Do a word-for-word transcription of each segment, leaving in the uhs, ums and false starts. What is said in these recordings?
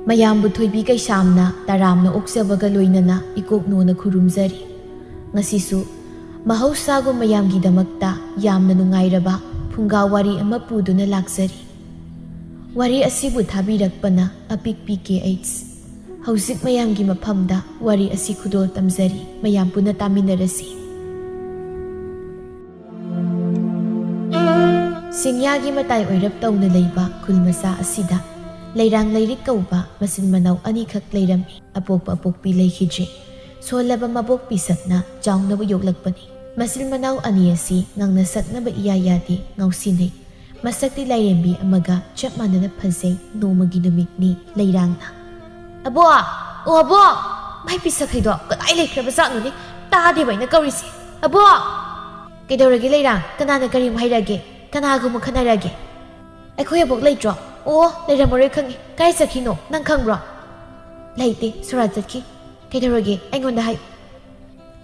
ꯃꯌꯥꯝꯕꯨ ꯊꯣꯏꯕꯤ ꯀꯩꯁꯥꯝꯅ ꯇꯔꯥꯝꯅ ꯑꯣꯛꯆꯕꯒ ꯂꯣꯏꯅꯅ ꯏꯀꯣꯛꯅꯣꯅ ꯈꯨꯔꯨꯝꯖꯔꯤ꯫ ꯉꯁꯤꯁꯨ ꯃꯍꯧꯁꯥꯒꯨꯝ ꯃꯌꯥꯝꯒꯤꯗꯃꯛꯇ ꯌꯥꯝꯅ ꯅꯨꯡꯉꯥꯏꯔꯕ ꯐꯨꯡꯒꯥ ꯋꯥꯔꯤ ꯑꯃ ꯄꯨꯗꯨꯅ ꯂꯥꯛꯆꯔꯤ꯫ ꯋꯥꯔꯤ ꯑꯁꯤꯕꯨ ꯊꯥꯕꯤꯔꯛꯄꯅ ꯑꯄꯤꯛꯄꯤ ꯀꯦ ꯑꯩꯆ꯫ ꯍꯧꯖꯤꯛ ꯃꯌꯥꯝꯒꯤ ꯃꯐꯝꯗ ꯋꯥꯔꯤ ꯑꯁꯤ ꯈꯨꯗꯣꯜ ꯇꯝꯖꯔꯤ, ꯃꯌꯥꯝ ꯄꯨꯟꯅ ꯇꯥꯃꯤꯟꯅꯔꯁꯤ꯫ ꯁꯤꯡꯌꯥꯒꯤ ꯃꯇꯥꯏ ꯑꯣꯏꯔꯞ ꯇꯧꯅ ꯂꯩꯕ ꯈꯨꯜ ꯃꯆꯥ ꯑꯁꯤꯗ ꯂꯩꯔꯥꯡ ꯂꯩꯔꯤꯛ ꯀꯧꯕ ꯃꯆꯤꯟ ꯃꯅꯥꯎ ꯑꯅꯤꯈꯛ ꯂꯩꯔꯝꯃꯤ꯫ ꯑꯄꯣꯛꯄ ꯑꯄꯣꯛꯄꯤ ꯂꯩꯈꯤꯗ꯭ꯔꯦ꯫ ꯁꯣꯜꯂꯕ ꯃꯕꯣꯛ ꯄꯤꯁꯛꯅ ꯆꯥꯎꯅꯕ ꯌꯣꯛꯂꯛꯄꯅꯤ꯫ ꯃꯆꯤꯟ ꯃꯅꯥꯎ ꯑꯅꯤ ꯑꯁꯤ ꯉꯥꯡꯅ ꯁꯛꯅꯕ ꯏꯌꯥ ꯌꯥꯗꯦ, ꯉꯥꯎꯁꯤꯟꯅꯩ꯫ ꯃꯁꯛꯇꯤ ꯂꯥꯏꯔꯦꯝꯕꯤ ꯑꯃꯒ ꯆꯞ ꯃꯥꯟꯅꯅ ꯐꯖꯩ꯫ ꯅꯣꯡꯃꯒꯤ ꯅꯨꯃꯤꯠꯅꯤ꯫ ꯂꯩꯔꯥꯡꯅ, "ꯑꯕꯣꯛ! ꯑꯣ ꯑꯕꯣꯛ! ꯃꯥꯏ ꯄꯤꯁꯛ ꯍꯩꯗꯣ ꯀꯗꯥꯏ ꯂꯩꯈ꯭ꯔꯕ ꯖꯥꯠꯅꯣꯅꯦ? ꯇꯥꯗꯦꯕ ꯑꯩꯅ ꯀꯧꯔꯤꯁꯦ꯫ ꯑꯕꯣꯛ!" "ꯀꯩꯗꯧꯔꯒꯦ ꯂꯩꯔꯥꯡ? ꯀꯅꯥꯅ ꯀꯔꯤꯃꯨꯛ ꯍꯥꯏꯔꯛꯑꯒꯦ? ꯀꯅꯥꯒ ꯑꯃꯨꯛ ꯈꯟꯅꯔꯒꯦ?" "ꯑꯩꯈꯣꯏ ꯑꯕꯣꯛ ꯂꯩꯇ꯭ꯔꯣ?" "ꯑꯣ, ꯂꯩꯔꯝꯃꯔꯣꯏ ꯈꯪꯉꯦ꯫ ꯀꯥꯏ ꯆꯠꯈꯤꯅꯣ? ꯅꯪ ꯈꯪꯕ꯭ꯔꯣ?" "ꯂꯩꯇꯦ, ꯁꯣꯔꯥꯠ ꯆꯠꯈꯤ꯫" "ꯀꯩꯗꯧꯔꯒꯦ? ꯑꯩꯉꯣꯟꯗ ꯍꯥꯏꯌꯨ꯫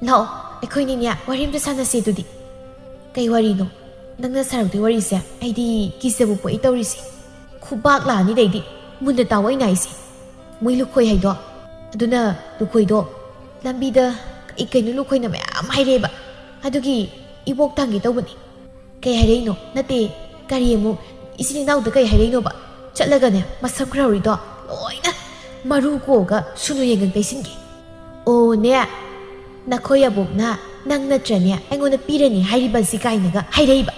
ꯂꯥꯛꯑꯣ, ꯑꯩꯈꯣꯏꯅꯤꯅꯦ ꯋꯥꯔꯤ ꯑꯝꯇ ꯁꯥꯟꯅꯁꯦ ꯑꯗꯨꯗꯤ꯫" "ꯀꯩ ꯋꯥꯔꯤꯅꯣ? ꯅꯪꯅ ꯁꯥꯔꯛꯇꯣꯏ ꯋꯥꯔꯤꯁꯦ ꯑꯩꯗꯤ ꯀꯤꯖꯕ ꯄꯣꯛꯏ ꯇꯧꯔꯤꯁꯦ꯫ ꯈꯨꯕꯥꯛ ꯂꯥꯛꯑꯅꯤ ꯑꯗꯩꯗꯤ꯫ ꯃꯨꯟꯅ ꯇꯥꯎ ꯑꯩꯅ ꯍꯥꯏꯁꯦ꯫ ꯃꯣꯏ ꯂꯨꯈꯣꯏ ꯍꯥꯏꯗꯣ, ꯑꯗꯨꯅ ꯂꯨꯈꯣꯏꯗꯣ ꯂꯝꯕꯤꯗ ꯀꯩ ꯀꯩꯅꯣ ꯂꯨꯈꯣꯏꯅ ꯃꯌꯥꯝ ꯍꯥꯏꯔꯛꯑꯦꯕ꯫ ꯑꯗꯨꯒꯤ ꯏꯕꯣꯛ ꯇꯥꯡꯒꯦ ꯇꯧꯕꯅꯤ꯫" "ꯀꯩ ꯍꯥꯏꯔꯛꯏꯅꯣ? ꯅꯠꯇꯦ, ꯀꯔꯤ ꯑꯃꯨꯛ ꯏꯆꯤꯟ ꯏꯅꯥꯎꯗ ꯀꯩ ꯍꯥꯏꯔꯛꯏꯅꯣꯕ? ꯆꯠꯂꯒꯅꯦ ꯃꯁꯝ ꯈꯔ ꯍꯧꯔꯤꯗꯣ ꯂꯣꯏꯅ ꯃꯔꯨ ꯀꯣꯛꯑꯒ ꯁꯨꯅꯨ ꯌꯦꯡꯒꯪ ꯇꯩꯁꯤꯟꯒꯦ꯫" "ꯑꯣꯅꯦ, ꯅꯈꯣꯏ ꯑꯕꯣꯛꯅ ꯅꯪ ꯅꯠꯇ꯭ꯔꯅꯦ ꯑꯩꯉꯣꯟꯗ ꯄꯤꯔꯅꯤ ꯍꯥꯏꯔꯤꯕꯁꯤ?" ꯀꯥꯏꯅꯒ ꯍꯥꯏꯔꯛꯏꯕ꯫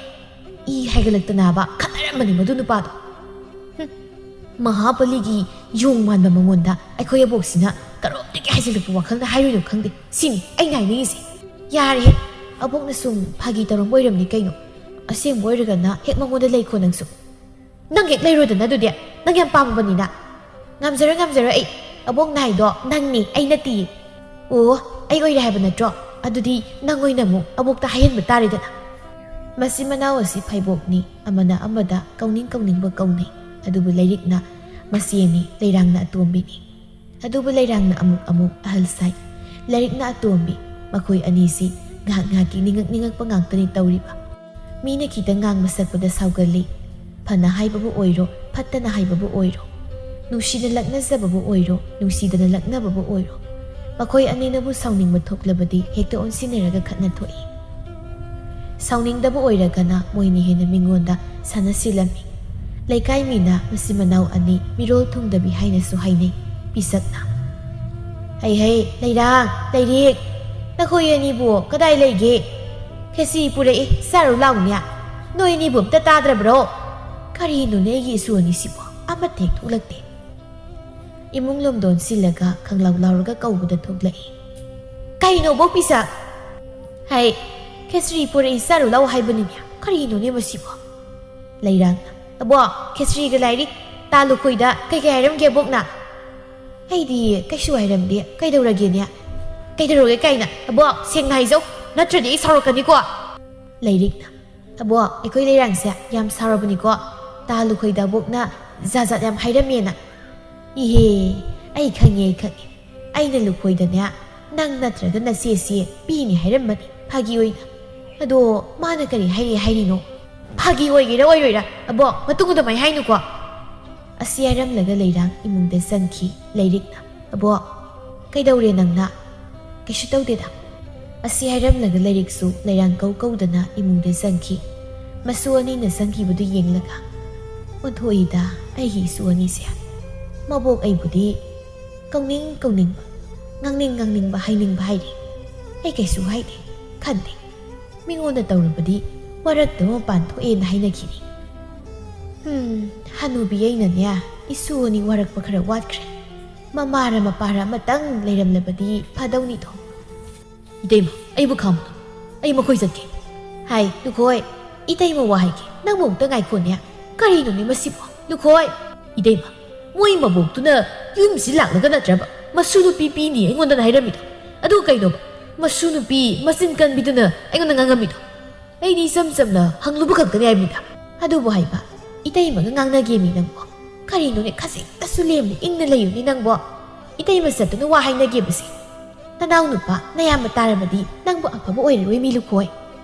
ꯏ ꯍꯥꯏꯒꯠꯂꯛꯇꯅꯕ ꯈꯠꯅꯔꯝꯕꯅꯤ ꯃꯗꯨ ꯅꯨꯄꯥꯗꯣ꯫ ꯍꯨꯝ, ꯃꯍꯥꯕꯂꯤꯒꯤ ꯌꯣꯡ ꯃꯥꯟꯕ ꯃꯉꯣꯟꯗ ꯑꯩꯈꯣꯏ ꯑꯕꯣꯛꯁꯤꯅ ꯀꯔꯣꯝꯗꯒꯤ ꯍꯥꯏꯖꯤꯜꯂꯛꯄ ꯋꯥꯈꯜꯅ ꯍꯥꯏꯔꯨꯏꯅꯣ ꯈꯪꯗꯦ꯫ ꯁꯤꯅꯤ ꯑꯩꯅ ꯍꯥꯏꯅꯤꯡꯉꯤꯁꯦ꯫ ꯌꯥꯔꯦꯍꯦ, ꯑꯕꯣꯛꯅ ꯁꯨꯝ ꯐꯥꯒꯤ ꯇꯧꯔꯝꯕ ꯑꯣꯏꯔꯝꯅꯤ ꯀꯩꯅꯣ꯫ ꯑꯁꯦꯡꯕ ꯑꯣꯏꯔꯒꯅ ꯍꯦꯛ ꯃꯉꯣꯟꯗ ꯂꯩꯈꯣ ꯅꯪꯁꯨ꯫ ꯅꯪ ꯍꯦꯛ ꯂꯩꯔꯣꯗꯅ ꯑꯗꯨꯗꯤ, ꯅꯪ ꯌꯥꯝ ꯄꯥꯝꯃꯕꯅꯤꯅ꯫ ꯉꯝꯖꯔꯣꯏ, ꯉꯝꯖꯔꯣꯏ ꯑꯩ꯫ ꯑꯕꯣꯛꯅ ꯍꯥꯏꯗꯣ ꯅꯪꯅꯤ, ꯑꯩ ꯅꯠꯇꯤꯌꯦ꯫ ꯑꯣ, ꯑꯩ ꯑꯣꯏꯔꯦ ꯍꯥꯏꯕ ꯅꯠꯇ꯭ꯔꯣ? ꯑꯗꯨꯗꯤ ꯅꯪ ꯑꯣꯏꯅ ꯑꯃꯨꯛ ꯑꯕꯣꯛꯇ ꯍꯥꯏꯍꯟꯕ ꯇꯥꯔꯦꯗꯅ꯫ ꯃꯆꯤꯟ ꯃꯅꯥꯎ ꯑꯁꯤ ꯐꯩꯕꯣꯛꯅꯤ, ꯑꯃꯅ ꯑꯃꯗ ꯀꯧꯅꯤꯡ ꯀꯧꯅꯤꯡꯕ ꯀꯧꯅꯩ꯫ ꯑꯗꯨꯕꯨ ꯂꯩꯔꯤꯛꯅ ꯃꯆꯦꯅꯤ, ꯂꯩꯔꯥꯡꯅ ꯑꯇꯣꯝꯕꯤꯅꯤ꯫ ꯑꯗꯨꯕꯨ ꯂꯩꯔꯥꯡꯅ ꯑꯃꯨꯛ ꯑꯃꯨꯛ ꯑꯍꯜ ꯁꯥꯏ꯫ ꯂꯩꯔꯤꯛꯅ ꯑꯇꯣꯝꯕꯤ, ꯃꯈꯣꯏ ꯑꯅꯤꯁꯤ ꯉꯥꯏꯍꯥꯛ ꯉꯥꯏꯍꯥꯛꯀꯤ ꯅꯤꯡꯉꯛ ꯅꯤꯡꯉꯛꯄ ꯉꯥꯛꯇꯅꯤ ꯇꯧꯔꯤꯕ꯫ ꯃꯤꯅ ꯈꯤꯇꯪ ꯉꯥꯡꯕ ꯁꯛꯄꯗ ꯁꯥꯎꯒꯜꯂꯤ꯫ ꯐꯅ ꯍꯥꯏꯕꯕꯨ ꯑꯣꯏꯔꯣ, ꯐꯠꯇꯅ ꯍꯥꯏꯕꯕꯨ ꯑꯣꯏꯔꯣ꯫ ꯅꯨꯡꯁꯤꯅ ꯂꯛꯅꯖꯕꯕꯨ ꯑꯣꯏꯔꯣ, ꯅꯨꯡꯁꯤꯗꯅ ꯂꯛꯅꯕꯕꯨ ꯑꯣꯏꯔꯣ, ꯃꯈꯣꯏ ꯑꯅꯤꯅꯕꯨ ꯁꯥꯎꯅꯤꯡꯕ ꯊꯣꯛꯂꯕꯗꯤ ꯍꯦꯛꯇ ꯑꯣꯟꯁꯤꯟꯅꯔꯒ ꯈꯠꯅ ꯊꯣꯛꯏ꯫ ꯁꯥꯎꯅꯤꯡꯗꯕ ꯑꯣꯏꯔꯒꯅ ꯃꯣꯏꯅ ꯍꯦꯟꯅ ꯃꯤꯉꯣꯟꯗ ꯁꯥꯟꯅꯁꯤꯜꯂꯝꯃꯤ꯫ ꯂꯩꯀꯥꯏ ꯃꯤꯅ ꯃꯆꯤꯟ ꯃꯅꯥꯎ ꯑꯅꯤ ꯃꯤꯔꯣꯜ ꯊꯨꯡꯗꯕꯤ ꯍꯥꯏꯅꯁꯨ ꯍꯥꯏꯅꯩ꯫ ꯄꯤꯁꯛꯅ, "ꯍꯩ ꯍꯩ, ꯂꯩꯔꯥꯡ, ꯂꯩꯔꯤꯛ, ꯅꯈꯣꯏ ꯑꯅꯤꯕꯨ ꯀꯗꯥꯏ ꯂꯩꯒꯦ? ꯈꯦꯆꯤ ꯄꯨꯔꯛꯏ, ꯆꯥꯔꯨ ꯂꯥꯎꯅꯦ꯫ ꯅꯣꯏ ꯑꯅꯤꯕꯨ ꯑꯝꯇ ꯇꯥꯗ꯭ꯔꯕ꯭ꯔꯣ? ꯀꯔꯤꯅꯣꯅꯦ ꯑꯩꯒꯤ ꯏꯁꯨ ꯑꯅꯤꯁꯤꯕꯣ? ꯑꯃꯠꯇ ꯍꯦꯛ ꯊꯣꯛꯂꯛꯇꯦ꯫" ꯏꯃꯨꯡ ꯂꯣꯝꯗꯣꯟ ꯁꯤꯜꯂꯒ ꯈꯪꯂꯥꯎ ꯂꯥꯎꯔꯒ ꯀꯧꯕꯗ ꯊꯣꯛꯂꯛꯏ꯫ "ꯀꯩꯅꯣ, ꯕꯣꯛ ꯄꯤꯁꯛ?" "ꯍꯩ, ꯈꯦꯆ꯭ꯔꯤ ꯄꯨꯔꯛꯏ, ꯆꯥꯔꯨ ꯂꯥꯎ ꯍꯥꯏꯕꯅꯤꯅꯦ꯫ ꯀꯔꯤꯅꯣꯅꯦ ꯃꯁꯤꯕꯣ?" ꯂꯩꯔꯥꯡꯅ, "ꯑꯕꯣꯛ, ꯈꯦꯆ꯭ꯔꯤꯒ ꯂꯥꯏꯔꯤ, ꯇꯥ ꯂꯨꯈꯣꯏꯗ ꯀꯩꯀꯩ ꯍꯥꯏꯔꯝꯒꯦ ꯑꯕꯣꯛꯅ?" "ꯑꯩꯗꯤ ꯀꯩꯁꯨ ꯍꯥꯏꯔꯝꯗꯦ꯫ ꯀꯩꯗꯧꯔꯒꯦꯅꯦ?" "ꯀꯩꯗꯧꯔꯒꯦ ꯀꯥꯏꯅ? ꯑꯕꯣꯛ, ꯁꯦꯡꯅ ꯍꯥꯏꯖꯧ, ꯅꯠꯇ꯭ꯔꯗꯤ ꯑꯩ ꯁꯥꯎꯔꯛꯀꯅꯤꯀꯣ꯫" ꯂꯩꯔꯤꯛꯅ, "ꯑꯕꯣꯛ, ꯑꯩꯈꯣꯏ ꯂꯩꯔꯥꯡꯁꯦ ꯌꯥꯝ ꯁꯥꯎꯔꯕꯅꯤꯀꯣ꯫ ꯇꯥ ꯂꯨꯈꯣꯏꯗ ꯑꯕꯣꯛꯅ ꯖꯥꯠ ꯖꯥꯠ ꯌꯥꯝ ꯍꯥꯏꯔꯝꯃꯦꯅ꯫" "ꯏꯍꯦ, ꯑꯩ ꯈꯪꯉꯦ, ꯑꯩ ꯈꯪꯉꯦ꯫ ꯑꯩꯅ ꯂꯨꯈꯣꯏꯗꯅꯦ, ꯅꯪ ꯅꯠꯇ꯭ꯔꯒ ꯅꯆꯦꯁꯦ ꯄꯤꯅꯤ ꯍꯥꯏꯔꯝꯕꯅꯤ, ꯐꯥꯒꯤ ꯑꯣꯏꯅ꯫ ꯑꯗꯣ ꯃꯥꯅ ꯀꯔꯤ ꯍꯥꯏꯔꯛꯑꯦ ꯍꯥꯏꯔꯤꯅꯣ? ꯐꯥꯒꯤ ꯑꯣꯏꯒꯦꯔꯥ ꯑꯣꯏꯔꯣꯏꯔꯥ, ꯑꯕꯣꯛ, ꯃꯇꯨꯡ ꯑꯗꯨꯃꯥꯏ ꯍꯥꯏꯅꯨꯀꯣ꯫" ꯑꯁꯤ ꯍꯥꯏꯔꯝꯂꯒ ꯂꯩꯔꯥꯡ ꯏꯃꯨꯡꯗ ꯆꯪꯈꯤ꯫ ꯂꯩꯔꯤꯛꯅ, "ꯑꯕꯣꯛ, ꯀꯩꯗꯧꯔꯦ ꯅꯪꯅ?" "ꯀꯩꯁꯨ ꯇꯧꯗꯦꯗ꯫" ꯑꯁꯤ ꯍꯥꯏꯔꯝꯂꯒ ꯂꯩꯔꯤꯛꯁꯨ ꯂꯩꯔꯥꯡ ꯀꯧ ꯀꯧꯗꯅ ꯏꯃꯨꯡꯗ ꯆꯪꯈꯤ꯫ ꯃꯁꯨ ꯑꯅꯤꯅ ꯆꯪꯈꯤꯕꯗꯨ ꯌꯦꯡꯂꯒ, "ꯑꯣꯟꯊꯣꯛꯏꯗ ꯑꯩꯒꯤ ꯏꯁꯨ ꯑꯅꯤꯁꯦ꯫ ꯃꯕꯣꯛ ꯑꯩꯕꯨꯗꯤ ꯀꯧꯅꯤꯡ ꯀꯧꯅꯤꯡꯕ, ꯉꯥꯡꯅꯤꯡ ꯉꯥꯡꯅꯤꯡꯕ, ꯍꯥꯏꯅꯤꯡꯕ ꯍꯥꯏꯔꯤ꯫ ꯑꯩ ꯀꯩꯁꯨ ꯍꯥꯏꯗꯦ, ꯈꯟꯗꯦ꯫ ꯃꯤꯉꯣꯟꯗ ꯇꯧꯔꯕꯗꯤ ꯋꯥꯔꯛꯇꯕ ꯃꯄꯥꯟ ꯊꯣꯛꯑꯦꯅ ꯍꯥꯏꯅꯈꯤꯅꯤ꯫ ꯍꯝ, ꯍꯅꯨꯕꯤ ꯑꯩꯅꯅꯦ, ꯏꯁꯨ ꯑꯅꯤ ꯋꯥꯔꯛꯄ ꯈꯔ ꯋꯥꯠꯈ꯭ꯔꯦ꯫ ꯃꯃꯥꯔ ꯃꯄꯥꯔ ꯑꯃꯇꯪ ꯂꯩꯔꯝꯂꯕꯗꯤ ꯐꯗꯧꯅꯤꯗꯣ꯫" "ꯏꯇꯩꯃ, ꯑꯩꯕꯨ ꯈꯥꯝꯃꯨ꯫ ꯑꯩ ꯃꯈꯣꯏ ꯆꯠꯀꯦ꯫" "ꯍꯥꯏ, ꯂꯨꯈꯣꯏ, ꯏꯇꯩꯃ ꯋꯥ ꯍꯥꯏꯒꯦ꯫ ꯅꯪꯕꯨ ꯑꯃꯨꯛꯇ ꯉꯥꯏꯈꯣꯅꯦ꯫ ꯀꯔꯤꯅꯣꯅꯦ ꯃꯁꯤꯕꯣ? ꯂꯨꯈꯣꯏ!" "ꯏꯇꯩꯃ, ꯃꯣꯏ ꯃꯕꯣꯛꯇꯨꯅ ꯌꯨꯝꯁꯤ ꯂꯥꯛꯂꯒ ꯅꯠꯇ꯭ꯔꯕ ꯃꯁꯨ ꯅꯨꯄꯤ ꯄꯤꯅꯤ ꯑꯩꯉꯣꯟꯗꯅ ꯍꯥꯏꯔꯝꯃꯤꯗꯣ? ꯑꯗꯨꯒ ꯀꯩꯅꯣꯕ? ꯃꯁꯨ ꯅꯨꯄꯤ ꯃꯆꯤꯟ ꯀꯟꯕꯤꯗꯨꯅ ꯑꯩꯉꯣꯟꯗ ꯉꯥꯡꯉꯝꯃꯤꯗꯣ? ꯑꯩꯗꯤ ꯏꯆꯝ ꯆꯝꯅ ꯍꯪꯂꯨꯕ ꯈꯛꯇꯅꯤ ꯍꯥꯏꯕꯅꯤꯗ꯫" "ꯑꯗꯨꯕꯨ ꯍꯥꯏꯕ, ꯏꯇꯩꯃꯒ ꯉꯥꯡꯅꯒꯦꯃꯤ ꯅꯪꯕꯣ꯫ ꯀꯔꯤꯅꯣꯅꯦ, ꯈꯖꯤꯛꯇꯁꯨ ꯂꯦꯝꯅ ꯏꯪꯅ ꯂꯩꯌꯨꯅꯦ ꯅꯪꯕꯣ꯫ ꯏꯇꯩꯃ ꯆꯠꯇꯨꯅ ꯋꯥ ꯍꯥꯏꯅꯒꯦꯕꯁꯦ꯫ ꯅꯅꯥꯎ ꯅꯨꯄꯥ, ꯅꯌꯥꯝꯕ ꯇꯥꯔꯕꯗꯤ ꯅꯪꯕꯨ ꯑꯐꯕ ꯑꯣꯏꯔꯔꯣꯏ ꯃꯤ ꯂꯨꯈꯣꯏ꯫"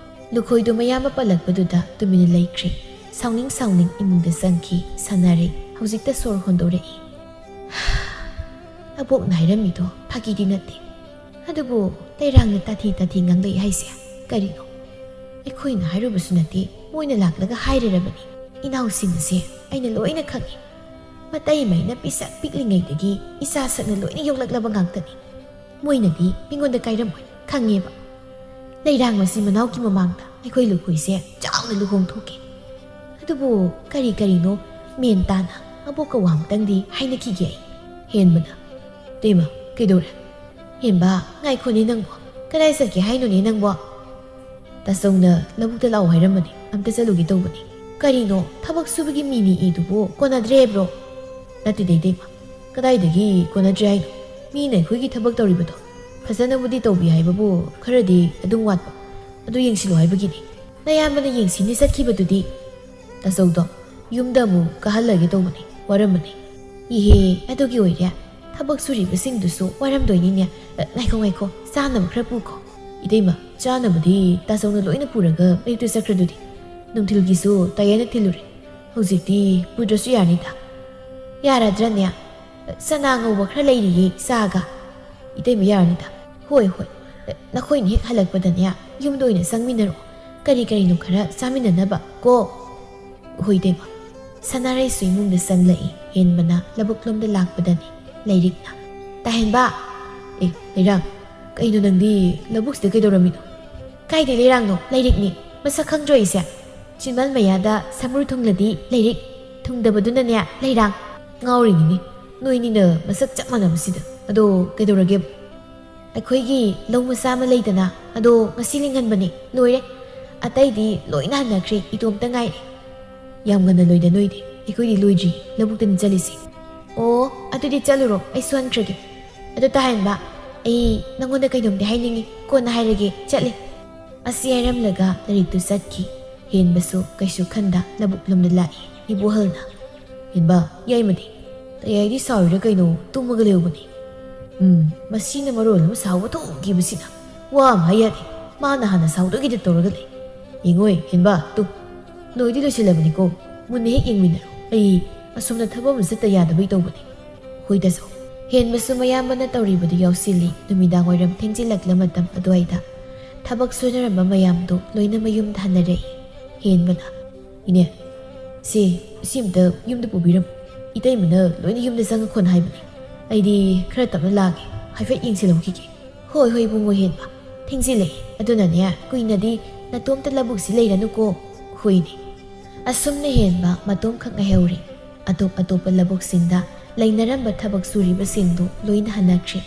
ꯂꯨꯈꯣꯏꯗꯨ ꯃꯌꯥꯝꯕ ꯄꯜꯂꯛꯄꯗꯨꯗ ꯇꯨꯃꯤꯟꯅ ꯂꯩꯈ꯭ꯔꯦ꯫ ꯁꯥꯎꯅꯤꯡ ꯁꯥꯎꯅꯤꯡ ꯏꯃꯨꯡꯗ ꯆꯪꯈꯤ꯫ ꯁꯥꯟꯅꯔꯦ꯫ ꯍꯧꯖꯤꯛꯇ ꯁꯣꯔ ꯍꯣꯟꯗꯣꯔꯛꯏ꯫ ꯑꯕꯣꯛꯅ ꯍꯥꯏꯔꯝꯃꯤꯗꯣ ꯐꯥꯒꯤꯗꯤ ꯅꯠꯇꯦ꯫ ꯑꯗꯨꯕꯨ ꯂꯩꯔꯥꯡꯅ ꯇꯥꯊꯤ ꯇꯥꯊꯤ ꯉꯥꯡꯂꯛꯏ ꯍꯥꯏꯁꯦ ꯀꯔꯤꯅꯣ? ꯑꯩꯈꯣꯏꯅ ꯍꯥꯏꯔꯨꯕꯁꯨ ꯅꯠꯇꯦ, ꯃꯣꯏꯅ ꯂꯥꯛꯂꯒ ꯍꯥꯏꯔꯔꯕꯅꯤ꯫ ꯏꯅꯥꯎꯁꯤꯡ ꯑꯁꯦ ꯑꯩꯅ ꯂꯣꯏꯅ ꯈꯪꯉꯤ꯫ ꯃꯇꯩ ꯃꯩꯅ ꯄꯤꯁꯛ ꯄꯤꯛꯂꯤꯉꯩꯗꯒꯤ ꯏꯆꯥ ꯁꯛꯅ ꯂꯣꯏꯅ ꯌꯣꯛꯂꯛꯂꯕ ꯉꯥꯛꯇꯅꯤ꯫ ꯃꯣꯏꯅꯗꯤ ꯃꯤꯉꯣꯟꯗ ꯀꯥꯏꯔꯝꯃꯣꯏ ꯈꯪꯉꯦꯕ꯫ ꯂꯩꯔꯥꯡ ꯃꯆꯤꯟ ꯃꯅꯥꯎꯒꯤ ꯃꯃꯥꯡꯗ ꯑꯩꯈꯣꯏ ꯂꯨꯈꯣꯏꯁꯦ ꯆꯥꯎꯅ ꯂꯨꯍꯣꯡ ꯊꯣꯛꯀꯦ꯫ ꯑꯗꯨꯕꯨ ꯀꯔꯤ ꯀꯔꯤꯅꯣ ꯃꯦꯟ ꯇꯥꯅ ꯑꯕꯣꯛꯀ ꯋꯥ ꯑꯃꯇꯪꯗꯤ ꯍꯥꯏꯅꯈꯤꯒꯦ ꯑꯩ꯫ ꯍꯦꯟꯕꯅ, "ꯇꯦꯃ, ꯀꯩꯗꯧꯔꯦ?" "ꯍꯦꯟꯕ, ꯉꯥꯏꯈꯣꯅꯦ ꯅꯪꯕꯣ꯫ ꯀꯗꯥꯏ ꯆꯠꯀꯦ ꯍꯥꯏꯅꯣꯅꯦ ꯅꯪꯕꯣ?" "ꯇꯥꯆꯧꯅ ꯂꯧꯕꯨꯛꯇ ꯂꯥꯛꯑꯣ ꯍꯥꯏꯔꯝꯕꯅꯦ, ꯑꯝꯇ ꯆꯠꯂꯨꯒꯦ ꯇꯧꯕꯅꯦ꯫" "ꯀꯔꯤꯅꯣ, ꯊꯕꯛ ꯁꯨꯕꯒꯤ ꯃꯤꯅꯤ ꯏꯗꯨꯕꯨ ꯀꯣꯟꯅꯗ꯭ꯔꯦ ꯍꯥꯏꯕ꯭ꯔꯣ?" "ꯅꯠꯇꯦꯗ ꯏꯇꯩꯃ, ꯀꯗꯥꯏꯗꯒꯤ ꯀꯣꯟꯅꯗ꯭ꯔꯦ ꯍꯥꯏꯅꯣ? ꯃꯤꯅ ꯑꯩꯈꯣꯏꯒꯤ ꯊꯕꯛ ꯇꯧꯔꯤꯕꯗꯣ ꯐꯖꯅꯕꯨꯗꯤ ꯇꯧꯕꯤ ꯍꯥꯏꯕꯕꯨ ꯈꯔꯗꯤ ꯑꯗꯨꯝ ꯋꯥꯠꯄ꯫ ꯑꯗꯨ ꯌꯦꯡꯁꯤꯜꯂꯨ ꯍꯥꯏꯕꯒꯤꯅꯤ꯫ ꯅꯌꯥꯝꯕꯅ ꯌꯦꯡꯁꯤꯟꯅꯤ ꯆꯠꯈꯤꯕꯗꯨꯗꯤ?" "ꯇꯥꯆꯧꯗꯣ ꯌꯨꯝꯗ ꯑꯃꯨꯛ ꯀꯥꯍꯜꯂꯒꯦ ꯇꯧꯕꯅꯤ, ꯋꯥꯔꯝꯃꯅꯤ꯫" "ꯏꯍꯦ, ꯑꯗꯨꯒꯤ ꯑꯣꯏꯔꯦ꯫ ꯊꯕꯛ ꯁꯨꯔꯤꯕꯁꯤꯡꯗꯨꯁꯨ ꯋꯥꯔꯝꯗꯣꯏꯅꯤꯅꯦ꯫ ꯑ, ꯉꯥꯏꯈꯣ, ꯉꯥꯏꯈꯣ, ꯆꯥꯅꯕ ꯈꯔ ꯄꯨꯈꯣ꯫" "ꯏꯇꯩꯃ, ꯆꯥꯅꯕꯗꯤ ꯇꯥꯆꯧꯅ ꯂꯣꯏꯅ ꯄꯨꯔꯒ ꯑꯌꯨꯛꯇ ꯆꯠꯈ꯭ꯔꯗꯨꯗꯤ꯫ ꯅꯨꯡꯊꯤꯜꯒꯤꯁꯨ ꯇꯌꯥꯏꯅ ꯊꯤꯜꯂꯨꯔꯦ꯫ ꯍꯧꯖꯤꯛꯇꯤ ꯄꯨꯗ꯭ꯔꯁꯨ ꯌꯥꯔꯅꯤꯗ꯫" "ꯌꯥꯔꯗ꯭ꯔꯅꯦ? ꯆꯅꯥ ꯉꯧꯕ ꯈꯔ ꯂꯩꯔꯤꯌꯦ, ꯆꯥꯒ꯫" "ꯏꯇꯩꯃ, ꯌꯥꯔꯅꯤꯗ꯫" "ꯍꯣꯏ, ꯍꯣꯏ꯫ ꯅꯈꯣꯏꯅ ꯍꯦꯛ ꯍꯜꯂꯛꯄꯗꯅꯦ, ꯌꯨꯝꯗ ꯑꯣꯏꯅ ꯆꯪꯃꯤꯟꯅꯔꯛꯑꯣ꯫ ꯀꯔꯤ ꯀꯔꯤꯅꯣ ꯈꯔ ꯆꯥꯃꯤꯟꯅꯅꯕ ꯀꯣ꯫" "ꯍꯣꯏ, ꯏꯇꯩꯃ꯫" ꯁꯅꯥꯔꯩꯁꯨ ꯏꯃꯨꯡꯗ ꯆꯪꯂꯛꯏ꯫ ꯍꯦꯟꯕꯅ ꯂꯧꯕꯨꯛꯂꯣꯝꯗ ꯂꯥꯛꯄꯗꯅꯤ ꯂꯩꯔꯤꯛꯅ, "ꯇꯥꯍꯦꯟꯕ!" "ꯑꯦ, ꯂꯩꯔꯥꯡ, ꯀꯩꯅꯣ ꯅꯪꯗꯤ ꯂꯧꯕꯨꯛꯁꯤꯗ ꯀꯩꯗꯧꯔꯝꯃꯤꯅꯣ?" "ꯀꯥꯏꯗꯩ ꯂꯩꯔꯥꯡꯅꯣ? ꯂꯩꯔꯤꯛꯅꯤ꯫ ꯃꯁꯛ ꯈꯪꯗ꯭ꯔꯣ ꯑꯩꯁꯦ? ꯆꯤꯟꯕꯥꯜ ꯃꯌꯥꯗ ꯁꯥꯃꯨꯔ ꯊꯨꯡꯂꯗꯤ ꯂꯩꯔꯤꯛ, ꯊꯨꯡꯗꯕꯗꯨꯅꯅꯦ ꯂꯩꯔꯥꯡ꯫" "ꯉꯥꯎꯔꯤꯅꯤꯅꯦ, ꯅꯣꯏꯅꯤꯅ ꯃꯁꯛ ꯆꯞ ꯃꯥꯟꯅꯕꯁꯤꯗ꯫ ꯑꯗꯣ ꯀꯩꯗꯧꯔꯒꯦ?" "ꯑꯩꯈꯣꯏꯒꯤ ꯂꯧ ꯃꯆꯥ ꯑꯃ ꯂꯩꯗꯅ, ꯑꯗꯣ ꯉꯁꯤ ꯂꯤꯡꯍꯟꯕꯅꯦ꯫ ꯂꯣꯏꯔꯦ꯫ ꯑꯇꯩꯗꯤ ꯂꯣꯏꯅ ꯍꯟꯅꯈ꯭ꯔꯦ, ꯏꯇꯣꯝꯇ ꯉꯥꯏꯔꯦ꯫" "ꯌꯥꯝ ꯉꯟꯅ ꯂꯣꯏꯗ ꯅꯣꯏꯗꯤ꯫ ꯑꯩꯈꯣꯏꯗꯤ ꯂꯣꯏꯗ꯭ꯔꯤ, ꯂꯧꯕꯨꯛꯇꯅꯤ ꯆꯠꯂꯤꯁꯦ꯫" "ꯑꯣ, ꯑꯗꯨꯗꯤ ꯆꯠꯂꯨꯔꯣ, ꯑꯩꯁꯨ ꯍꯟꯈ꯭ꯔꯒꯦ꯫ ꯑꯗꯣ ꯇꯥꯍꯟꯕ, ꯑꯩ ꯅꯪꯉꯣꯟꯗ ꯀꯩꯅꯣꯝꯗꯤ ꯍꯥꯏꯅꯤꯡꯉꯤ, ꯀꯣꯟꯅ ꯍꯥꯏꯔꯒꯦ, ꯆꯠꯂꯦ꯫" ꯑꯁꯤ ꯍꯥꯏꯔꯝꯂꯒ ꯂꯥꯏꯔꯤꯛꯇꯨ ꯆꯠꯈꯤ꯫ ꯍꯦꯟꯕꯁꯨ ꯀꯩꯁꯨ ꯈꯟꯗ ꯂꯧꯕꯨꯛꯂꯣꯝꯗ ꯂꯥꯛꯏ꯫ ꯏꯕꯣꯍꯜꯅ, "ꯍꯦꯟꯕ, ꯌꯥꯏꯃꯗꯤ? ꯇꯌꯥꯏꯗꯤ ꯁꯥꯎꯔꯤꯔꯥ ꯀꯩꯅꯣ, ꯇꯨꯝꯃꯒ ꯂꯩꯍꯧꯕꯅꯤ꯫" "ꯎꯝ, ꯃꯁꯤꯅ ꯃꯔꯣꯜ ꯑꯃ ꯁꯥꯎꯕ ꯊꯣꯡꯈꯤꯕꯁꯤꯅ꯫ ꯋꯥ ꯑꯃ ꯍꯥꯏ ꯌꯥꯗꯦ꯫ ꯃꯥꯅ ꯍꯥꯟꯅ ꯁꯥꯎꯗꯣꯏꯒꯤꯗ ꯇꯧꯔꯒ ꯂꯩ꯫ ꯌꯦꯡꯉꯣꯏ, ꯍꯦꯟꯕ, ꯇꯨ꯫ ꯂꯣꯏꯗꯤ ꯂꯣꯏꯁꯤꯜꯂꯕꯅꯤꯀꯣ꯫ ꯃꯨꯟꯅ ꯍꯦꯛ ꯌꯦꯡꯃꯤꯟꯅꯔꯣ꯫ ꯑꯩ ꯑꯁꯣꯝꯗ ꯊꯕꯛ ꯑꯃ ꯆꯠꯇ ꯌꯥꯗꯕꯩ ꯇꯧꯕꯅꯤ꯫" "ꯍꯣꯏ, ꯇꯥꯆꯧ꯫ ꯍꯦꯟꯕꯁꯨ ꯃꯌꯥꯝꯕꯅ ꯇꯧꯔꯤꯕꯗꯨ ꯌꯥꯎꯁꯤꯜꯂꯤ꯫ ꯅꯨꯃꯤꯗꯥꯡ ꯋꯥꯏꯔꯝ ꯊꯦꯡꯖꯤꯜꯂꯛꯂ ꯃꯇꯝ ꯑꯗꯨꯋꯥꯏꯗ ꯊꯕꯛ ꯁꯨꯅꯔꯝꯕ ꯃꯌꯥꯝꯗꯨ ꯂꯣꯏꯅ ꯃꯌꯨꯝꯗ ꯍꯟꯅꯔꯛꯏ꯫ ꯍꯦꯟꯕꯅ, "ꯏꯅꯦ, ꯁꯤ, ꯁꯤ ꯑꯝꯇ ꯌꯨꯝꯗ ꯄꯨꯕꯤꯔꯝꯃꯨ꯫ ꯏꯇꯩꯃꯅ ꯂꯣꯏꯅ ꯌꯨꯝꯗ ꯆꯪꯉꯛꯈꯣꯅ ꯍꯥꯏꯕꯅꯤ꯫ ꯑꯩꯗꯤ ꯈꯔ ꯇꯞꯅ ꯂꯥꯛꯑꯒꯦ, ꯍꯥꯏꯐꯦꯠ ꯌꯦꯡꯁꯤꯜꯍꯧꯈꯤꯒꯦ꯫" "ꯍꯣꯏ, ꯍꯣꯏ, ꯏꯕꯨꯡꯉꯣ ꯍꯦꯟꯕ, ꯊꯦꯡꯖꯤꯜꯂꯛꯑꯦ꯫ ꯑꯗꯨꯅꯅꯦ, ꯀꯨꯏꯅꯗꯤ ꯅꯇꯣꯝꯇ ꯂꯧꯕꯨꯛꯁꯤ ꯂꯩꯔꯅꯨꯀꯣ꯫" "ꯍꯣꯏꯅꯦ꯫" ꯑꯁꯨꯝꯅ ꯍꯦꯟꯕ ꯃꯇꯣꯝꯈꯛ ꯉꯥꯏꯍꯧꯔꯦ꯫ ꯑꯇꯣꯞ ꯑꯇꯣꯞꯄ ꯂꯧꯕꯨꯛꯁꯤꯡꯗ ꯂꯩꯅꯔꯝꯕ ꯊꯕꯛ ꯁꯨꯔꯤꯕꯁꯤꯡꯗꯨ ꯂꯣꯏꯅ ꯍꯟꯅꯈ꯭ꯔꯦ꯫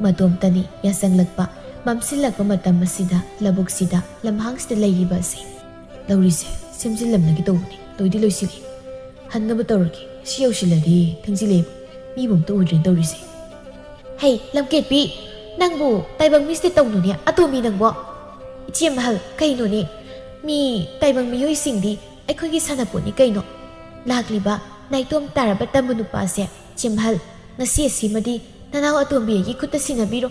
ꯃꯇꯣꯝꯇꯅꯤ ꯌꯥꯆꯪꯂꯛꯄ, ꯃꯝꯁꯤꯜꯂꯛꯄ ꯃꯇꯝ ꯑꯁꯤꯗ ꯂꯧꯕꯨꯛꯁꯤꯗ, ꯂꯝꯍꯥꯡꯁꯤꯗ ꯂꯩꯔꯤꯕ ꯑꯁꯤ꯫ "ꯂꯧꯔꯤꯁꯦ ꯁꯦꯝꯖꯤꯜꯂꯝꯂꯒꯦ ꯇꯧꯕꯅꯤ, ꯂꯣꯏꯗꯤ ꯂꯣꯏꯁꯤꯜꯂꯤ꯫ ꯍꯟꯅꯕ ꯇꯧꯔꯒꯦ, ꯁꯤ ꯌꯧꯁꯤꯜꯂꯗꯤ ꯊꯦꯡꯖꯤꯜꯂꯛꯑꯦ, ꯃꯤꯕꯨ ꯑꯝꯇ ꯎꯗ꯭ꯔꯦꯅ ꯇꯧꯔꯤꯁꯦ꯫" "ꯍꯩ, ꯂꯝꯀꯦꯠꯄꯤ, ꯅꯪꯕꯨ ꯇꯥꯏꯕꯪ ꯃꯤꯁꯇ ꯇꯧꯅꯨꯅꯦ, ꯑꯇꯣꯝꯕꯤ ꯅꯪꯕꯣ꯫" "ꯏꯆꯦ ꯃꯍꯜ, ꯀꯩꯅꯣꯅꯦ? ꯃꯤ ꯇꯥꯏꯕꯪ ꯃꯤꯑꯣꯏꯁꯤꯡꯗꯤ ꯑꯩꯈꯣꯏꯒꯤ ꯁꯥꯟꯅꯄꯣꯠꯅꯤ ꯀꯩꯅꯣ꯫" "ꯂꯥꯛꯂꯤꯕ ꯅꯥꯏꯇꯣꯝ ꯇꯥꯔꯕ ꯇꯝꯕ ꯅꯨꯄꯥꯁꯦ, ꯏꯆꯦ ꯃꯍꯜ, ꯉꯁꯤ ꯑꯁꯤꯃꯗꯤ ꯅꯅꯥꯎ ꯑꯇꯣꯝꯕꯤ ꯑꯩꯒꯤ ꯈꯨꯠꯇ ꯁꯤꯟꯅꯕꯤꯔꯣ꯫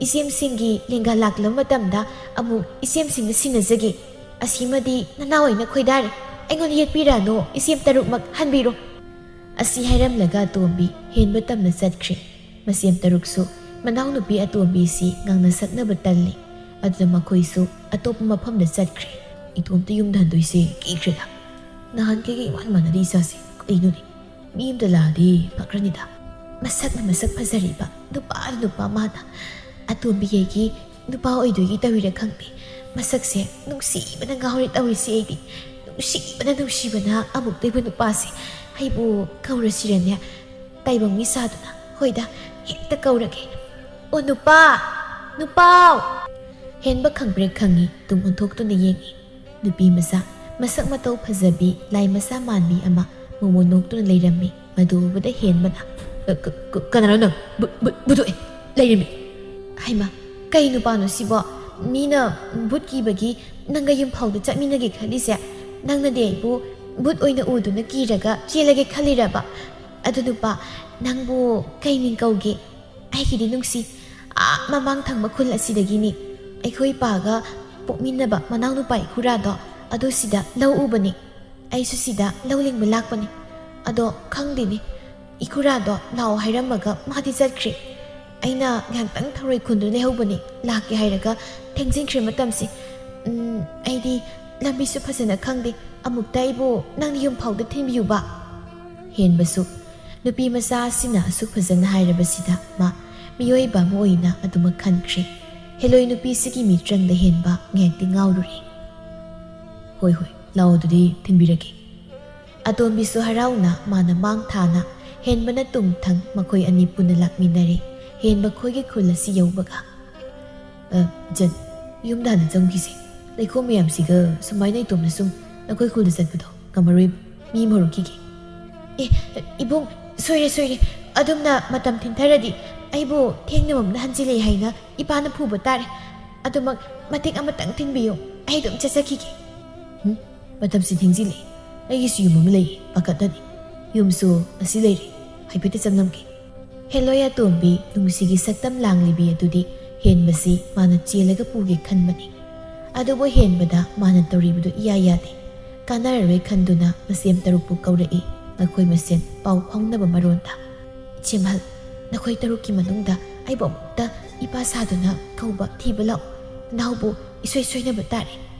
ꯏꯆꯦꯝꯁꯤꯡꯒꯤ ꯂꯦꯡꯒꯥ ꯂꯥꯛꯂꯕ ꯃꯇꯝꯗ ꯑꯃꯨꯛ ꯏꯆꯦꯝꯁꯤꯡꯗ ꯁꯤꯟꯅꯖꯒꯦ꯫ ꯑꯁꯤꯃꯗꯤ ꯅꯅꯥꯎ ꯑꯩꯅ ꯈꯣꯏꯗꯥꯔꯦ, ꯑꯩꯉꯣꯟꯗ ꯌꯦꯠꯄꯤꯔꯅꯨ, ꯏꯆꯦꯝ ꯇꯔꯨꯛꯃꯛ ꯍꯟꯕꯤꯔꯣ꯫" ꯑꯁꯤ ꯍꯥꯏꯔꯝꯂꯒ ꯑꯇꯣꯝꯕꯤ ꯍꯦꯟꯕ ꯇꯝꯅ ꯆꯠꯈ꯭ꯔꯦ꯫ ꯃꯆꯦꯝ ꯇꯔꯨꯛꯁꯨ ꯃꯅꯥꯎꯅꯨꯄꯤ ꯑꯇꯣꯝꯕꯤꯁꯤ ꯉꯥꯡꯅ ꯁꯛꯅꯕ ꯇꯜꯂꯤ꯫ ꯑꯗꯨꯅ ꯃꯈꯣꯏꯁꯨ ꯑꯇꯣꯞꯄ ꯃꯐꯝꯗ ꯆꯠꯈ꯭ꯔꯦ꯫ "ꯏꯇꯣꯝꯇ ꯌꯨꯝꯗ ꯍꯟꯗꯣꯏꯁꯦ ꯀꯤꯈ꯭ꯔꯦꯗ꯫ ꯅꯍꯥꯟꯈꯩꯒ ꯏꯃꯥꯟ ꯃꯥꯟꯅꯗꯦ ꯏꯆꯥꯁꯦ꯫ ꯀꯩꯅꯣꯅꯦ? ꯃꯤ ꯑꯝꯇ ꯂꯥꯛꯑꯗꯤ ꯐꯈ꯭ꯔꯅꯤꯗ꯫ ꯃꯁꯛꯅ ꯃꯁꯛ ꯐꯖꯔꯤꯕ, ꯅꯨꯄꯥꯅ ꯅꯨꯄꯥ ꯃꯥꯅ꯫ ꯑꯇꯣꯝꯕꯤ ꯑꯩꯒꯤ ꯅꯨꯄꯥ ꯑꯣꯏꯗꯣꯏꯒꯤ ꯇꯧꯔꯤꯔꯥ ꯈꯪꯗꯦ꯫ ꯃꯁꯛꯁꯦ ꯅꯨꯡꯁꯤꯕꯅ ꯉꯥꯎꯔꯦ ꯇꯧꯔꯤꯁꯦ ꯑꯩꯗꯤ꯫ ꯅꯨꯡꯁꯤꯕꯅ ꯅꯨꯡꯁꯤꯕꯅ ꯑꯃꯨꯛꯇꯣꯏꯕ ꯅꯨꯄꯥꯁꯦ ꯑꯩꯕꯨ ꯀꯧꯔꯁꯤꯔꯅꯦ? ꯇꯥꯏꯕꯪ ꯃꯤ ꯁꯥꯗꯨꯅ꯫ ꯍꯣꯏꯗ, ꯍꯦꯛꯇ ꯀꯧꯔꯒꯦ꯫ ꯑꯣ ꯅꯨꯄꯥ! ꯅꯨꯄꯥꯎ!" ꯍꯦꯟꯕ ꯈꯪꯄ꯭ꯔꯦꯛ ꯈꯪꯉꯤ, ꯇꯨꯡ ꯑꯣꯟꯊꯣꯛꯇꯨꯅ ꯌꯦꯡꯉꯤ꯫ ꯅꯨꯄꯤ ꯃꯆꯥ, ꯃꯁꯛ ꯃꯇꯧ ꯐꯖꯕꯤ, ꯂꯥꯏ ꯃꯆꯥ ꯃꯥꯟꯕꯤ ꯑꯃ ꯃꯣꯃꯣꯟ ꯅꯣꯛꯇꯨꯅ ꯂꯩꯔꯝꯃꯤ꯫ ꯃꯗꯨ ꯎꯕꯗ ꯍꯦꯟꯕꯅ, "ꯀ-, ꯀ-, ꯀ-, ꯀꯅꯥꯅꯣ ꯅꯪ? ꯕꯨ-, ꯕꯨ-, ꯕꯨꯗꯣꯛꯑꯦ ꯂꯩꯔꯝꯃꯤ!" ꯍꯩꯃꯥ, ꯀꯩ ꯅꯨꯄꯥꯅꯣ ꯁꯤꯕꯣ? ꯃꯤꯅ ꯚꯨꯠ ꯀꯤꯕꯒꯤ ꯅꯪꯒ ꯌꯨꯝꯐꯥꯎꯗ ꯆꯠꯃꯤꯟꯅꯒꯦ ꯈꯜꯂꯤꯁꯦ? ꯅꯪꯅꯗꯤ ꯑꯩꯕꯨ ꯚꯨꯠ ꯑꯣꯏꯅ ꯎꯗꯨꯅ ꯀꯤꯔꯒ ꯆꯦꯜꯂꯒꯦ ꯈꯜꯂꯤꯔꯕ? ꯑꯗꯨ ꯅꯨꯄꯥ, ꯅꯪꯕꯨ ꯀꯩ ꯃꯤꯡ ꯀꯧꯒꯦ? ꯑꯩꯒꯤꯗꯤ ꯅꯨꯡꯁꯤ, ꯑꯥ ꯃꯃꯥꯡ ꯊꯪꯕ ꯈꯨꯜ ꯑꯁꯤꯗꯒꯤꯅꯤ꯫ ꯑꯩꯈꯣꯏ ꯄꯥꯒ ꯄꯣꯛꯃꯤꯟꯅꯕ ꯃꯅꯥꯎꯅꯨꯄꯥ ꯏꯈꯨꯔꯥꯗꯣ, ꯑꯗꯨ ꯁꯤꯗ ꯂꯧ ꯎꯕꯅꯤ꯫ ꯑꯩꯁꯨ ꯁꯤꯗ ꯂꯧ ꯂꯤꯡꯕ ꯂꯥꯛꯄꯅꯤ꯫ ꯑꯗꯣ ꯈꯪꯗꯦꯅꯦ, "ꯏꯈꯨꯔꯥꯗꯣ ꯂꯥꯛꯑꯣ ꯍꯥꯏꯔꯝꯃꯒ ꯃꯥꯗꯤ ꯆꯠꯈ꯭ꯔꯦ꯫ ꯑꯩꯅ ꯉꯥꯏꯍꯥꯛꯇꯪ ꯊꯔꯣꯏ ꯈꯨꯟꯗꯨꯅ ꯂꯩꯍꯧꯕꯅꯤ, ꯂꯥꯛꯀꯦ ꯍꯥꯏꯔꯒ ꯊꯦꯡꯖꯤꯟꯈ꯭ꯔꯦ ꯃꯇꯝꯁꯦ꯫ ꯎꯝ, ꯑꯩꯗꯤ ꯂꯝꯕꯤꯁꯨ ꯐꯖꯅ ꯈꯪꯗꯦ꯫ ꯑꯃꯨꯛꯇ ꯑꯩꯕꯨ ꯅꯪꯅ ꯌꯨꯝ ꯐꯥꯎꯗ ꯊꯤꯟꯕꯤꯌꯨꯕ?" ꯍꯦꯟꯕꯁꯨ ꯅꯨꯄꯤ ꯃꯆꯥ ꯑꯁꯤꯅ ꯑꯁꯨꯛ ꯐꯖꯅ ꯍꯥꯏꯔꯕꯁꯤꯗ ꯃꯥ ꯃꯤꯑꯣꯏꯕ ꯑꯃ ꯑꯣꯏꯅ ꯑꯗꯨꯃꯛ ꯈꯟꯈ꯭ꯔꯦ꯫ ꯍꯦꯂꯣꯏ ꯅꯨꯄꯤꯁꯤꯒꯤ ꯃꯤꯇ꯭ꯔꯪꯗ ꯍꯦꯟꯕ ꯉꯥꯏꯍꯥꯛꯇꯤ ꯉꯥꯎꯔꯨꯔꯦ꯫ "ꯍꯣꯏ, ꯍꯣꯏ, ꯂꯥꯛꯑꯣ, ꯑꯗꯨꯗꯤ ꯊꯤꯟꯕꯤꯔꯒꯦ꯫" ꯑꯇꯣꯝꯕꯤꯁꯨ ꯍꯔꯥꯎꯅ ꯃꯥꯅ ꯃꯥꯡ ꯊꯥꯅ ꯍꯦꯟꯕꯅ ꯇꯨꯡ ꯊꯪ ꯃꯈꯣꯏ ꯑꯅꯤ ꯄꯨꯟꯅ ꯂꯥꯛꯃꯤꯟꯅꯔꯦ꯫ ꯍꯦꯟꯕ ꯈꯣꯏꯒꯤ ꯈꯨꯜ ꯑꯁꯤ ꯌꯧꯕꯒ, "ꯑ, ꯏꯆꯟ, ꯌꯨꯝꯗ ꯍꯥꯟꯅ ꯆꯪꯈꯤꯁꯦ꯫ ꯂꯩꯈꯣꯝ ꯃꯌꯥꯝꯁꯤꯒ ꯁꯨꯃꯥꯏꯅ ꯏꯇꯣꯝꯗ ꯁꯨꯝ ꯅꯈꯣꯏ ꯈꯨꯜꯗ ꯆꯠꯄꯗꯣ ꯉꯝꯃꯔꯣꯏꯕ꯫ ꯃꯤ ꯑꯃ ꯍꯧꯔꯛꯈꯤꯒꯦ꯫" "ꯑꯦ, ꯏꯕꯨꯡ, ꯁꯣꯏꯔꯦ, ꯁꯣꯏꯔꯦ꯫ ꯑꯗꯨꯝꯅ ꯃꯇꯝ ꯊꯤꯟꯊꯔꯗꯤ ꯑꯩꯕꯨ ꯊꯦꯡꯅ ꯃꯝꯅ ꯍꯟꯖꯤꯜꯂꯛꯑꯦ ꯍꯥꯏꯅ ꯏꯄꯥꯅ ꯐꯨꯕ ꯇꯥꯔꯦ꯫ ꯑꯗꯨꯃꯛ ꯃꯇꯦꯛ ꯑꯃꯇꯪ ꯊꯤꯟꯕꯤꯌꯨ꯫ ꯑꯩ ꯑꯗꯨꯝ ꯆꯠꯆꯈꯤꯒꯦ꯫" "ꯍꯨꯝ, ꯃꯇꯝꯁꯤ ꯊꯦꯡꯖꯤꯜꯂꯛꯑꯦ꯫ ꯑꯩꯒꯤꯁꯨ ꯌꯨꯝ ꯑꯃ ꯂꯩꯌꯦ, ꯄꯥꯈꯠꯅꯅꯤ꯫ ꯌꯨꯝꯁꯨ ꯑꯁꯤ ꯂꯩꯔꯦ, ꯍꯥꯏꯐꯦꯠꯇ ꯆꯪꯉꯝꯒꯦ꯫" ꯍꯦꯂꯣꯏ ꯑꯇꯣꯝꯕꯤ ꯅꯨꯡꯁꯤꯒꯤ ꯁꯛꯇꯝ ꯂꯥꯡꯂꯤꯕꯤ ꯑꯗꯨꯗꯤ ꯍꯦꯟꯕꯁꯤ ꯃꯥꯅ ꯆꯦꯜꯂꯒ ꯄꯨꯒꯦ ꯈꯟꯕꯅꯤ꯫ ꯑꯗꯨꯕꯨ ꯍꯦꯟꯕꯗ ꯃꯥꯅ ꯇꯧꯔꯤꯕꯗꯨ ꯏꯌꯥ ꯌꯥꯗꯦ꯫ ꯀꯥꯟꯅꯔꯔꯣꯏ ꯈꯟꯗꯨꯅ ꯃꯁꯦꯝ ꯇꯔꯨꯛꯄꯨ ꯀꯧꯔꯛꯏ, ꯃꯈꯣꯏ ꯃꯁꯦꯟ ꯄꯥꯎ ꯐꯥꯎꯅꯕ ꯃꯔꯣꯟꯗ꯫ "ꯏꯆꯦꯃꯜ, ꯅꯈꯣꯏ ꯇꯔꯨꯛꯀꯤ ꯃꯅꯨꯡꯗ ꯑꯩꯕꯨ ꯑꯃꯨꯛꯇ ꯏꯄꯥ ꯁꯥꯗꯨꯅ ꯀꯧꯕ ꯊꯤꯕ ꯂꯥꯛꯎ꯫ ꯅꯅꯥꯎꯕꯨ ꯏꯁꯣꯏ ꯁꯣꯏꯅꯕ ꯇꯥꯔꯦ꯫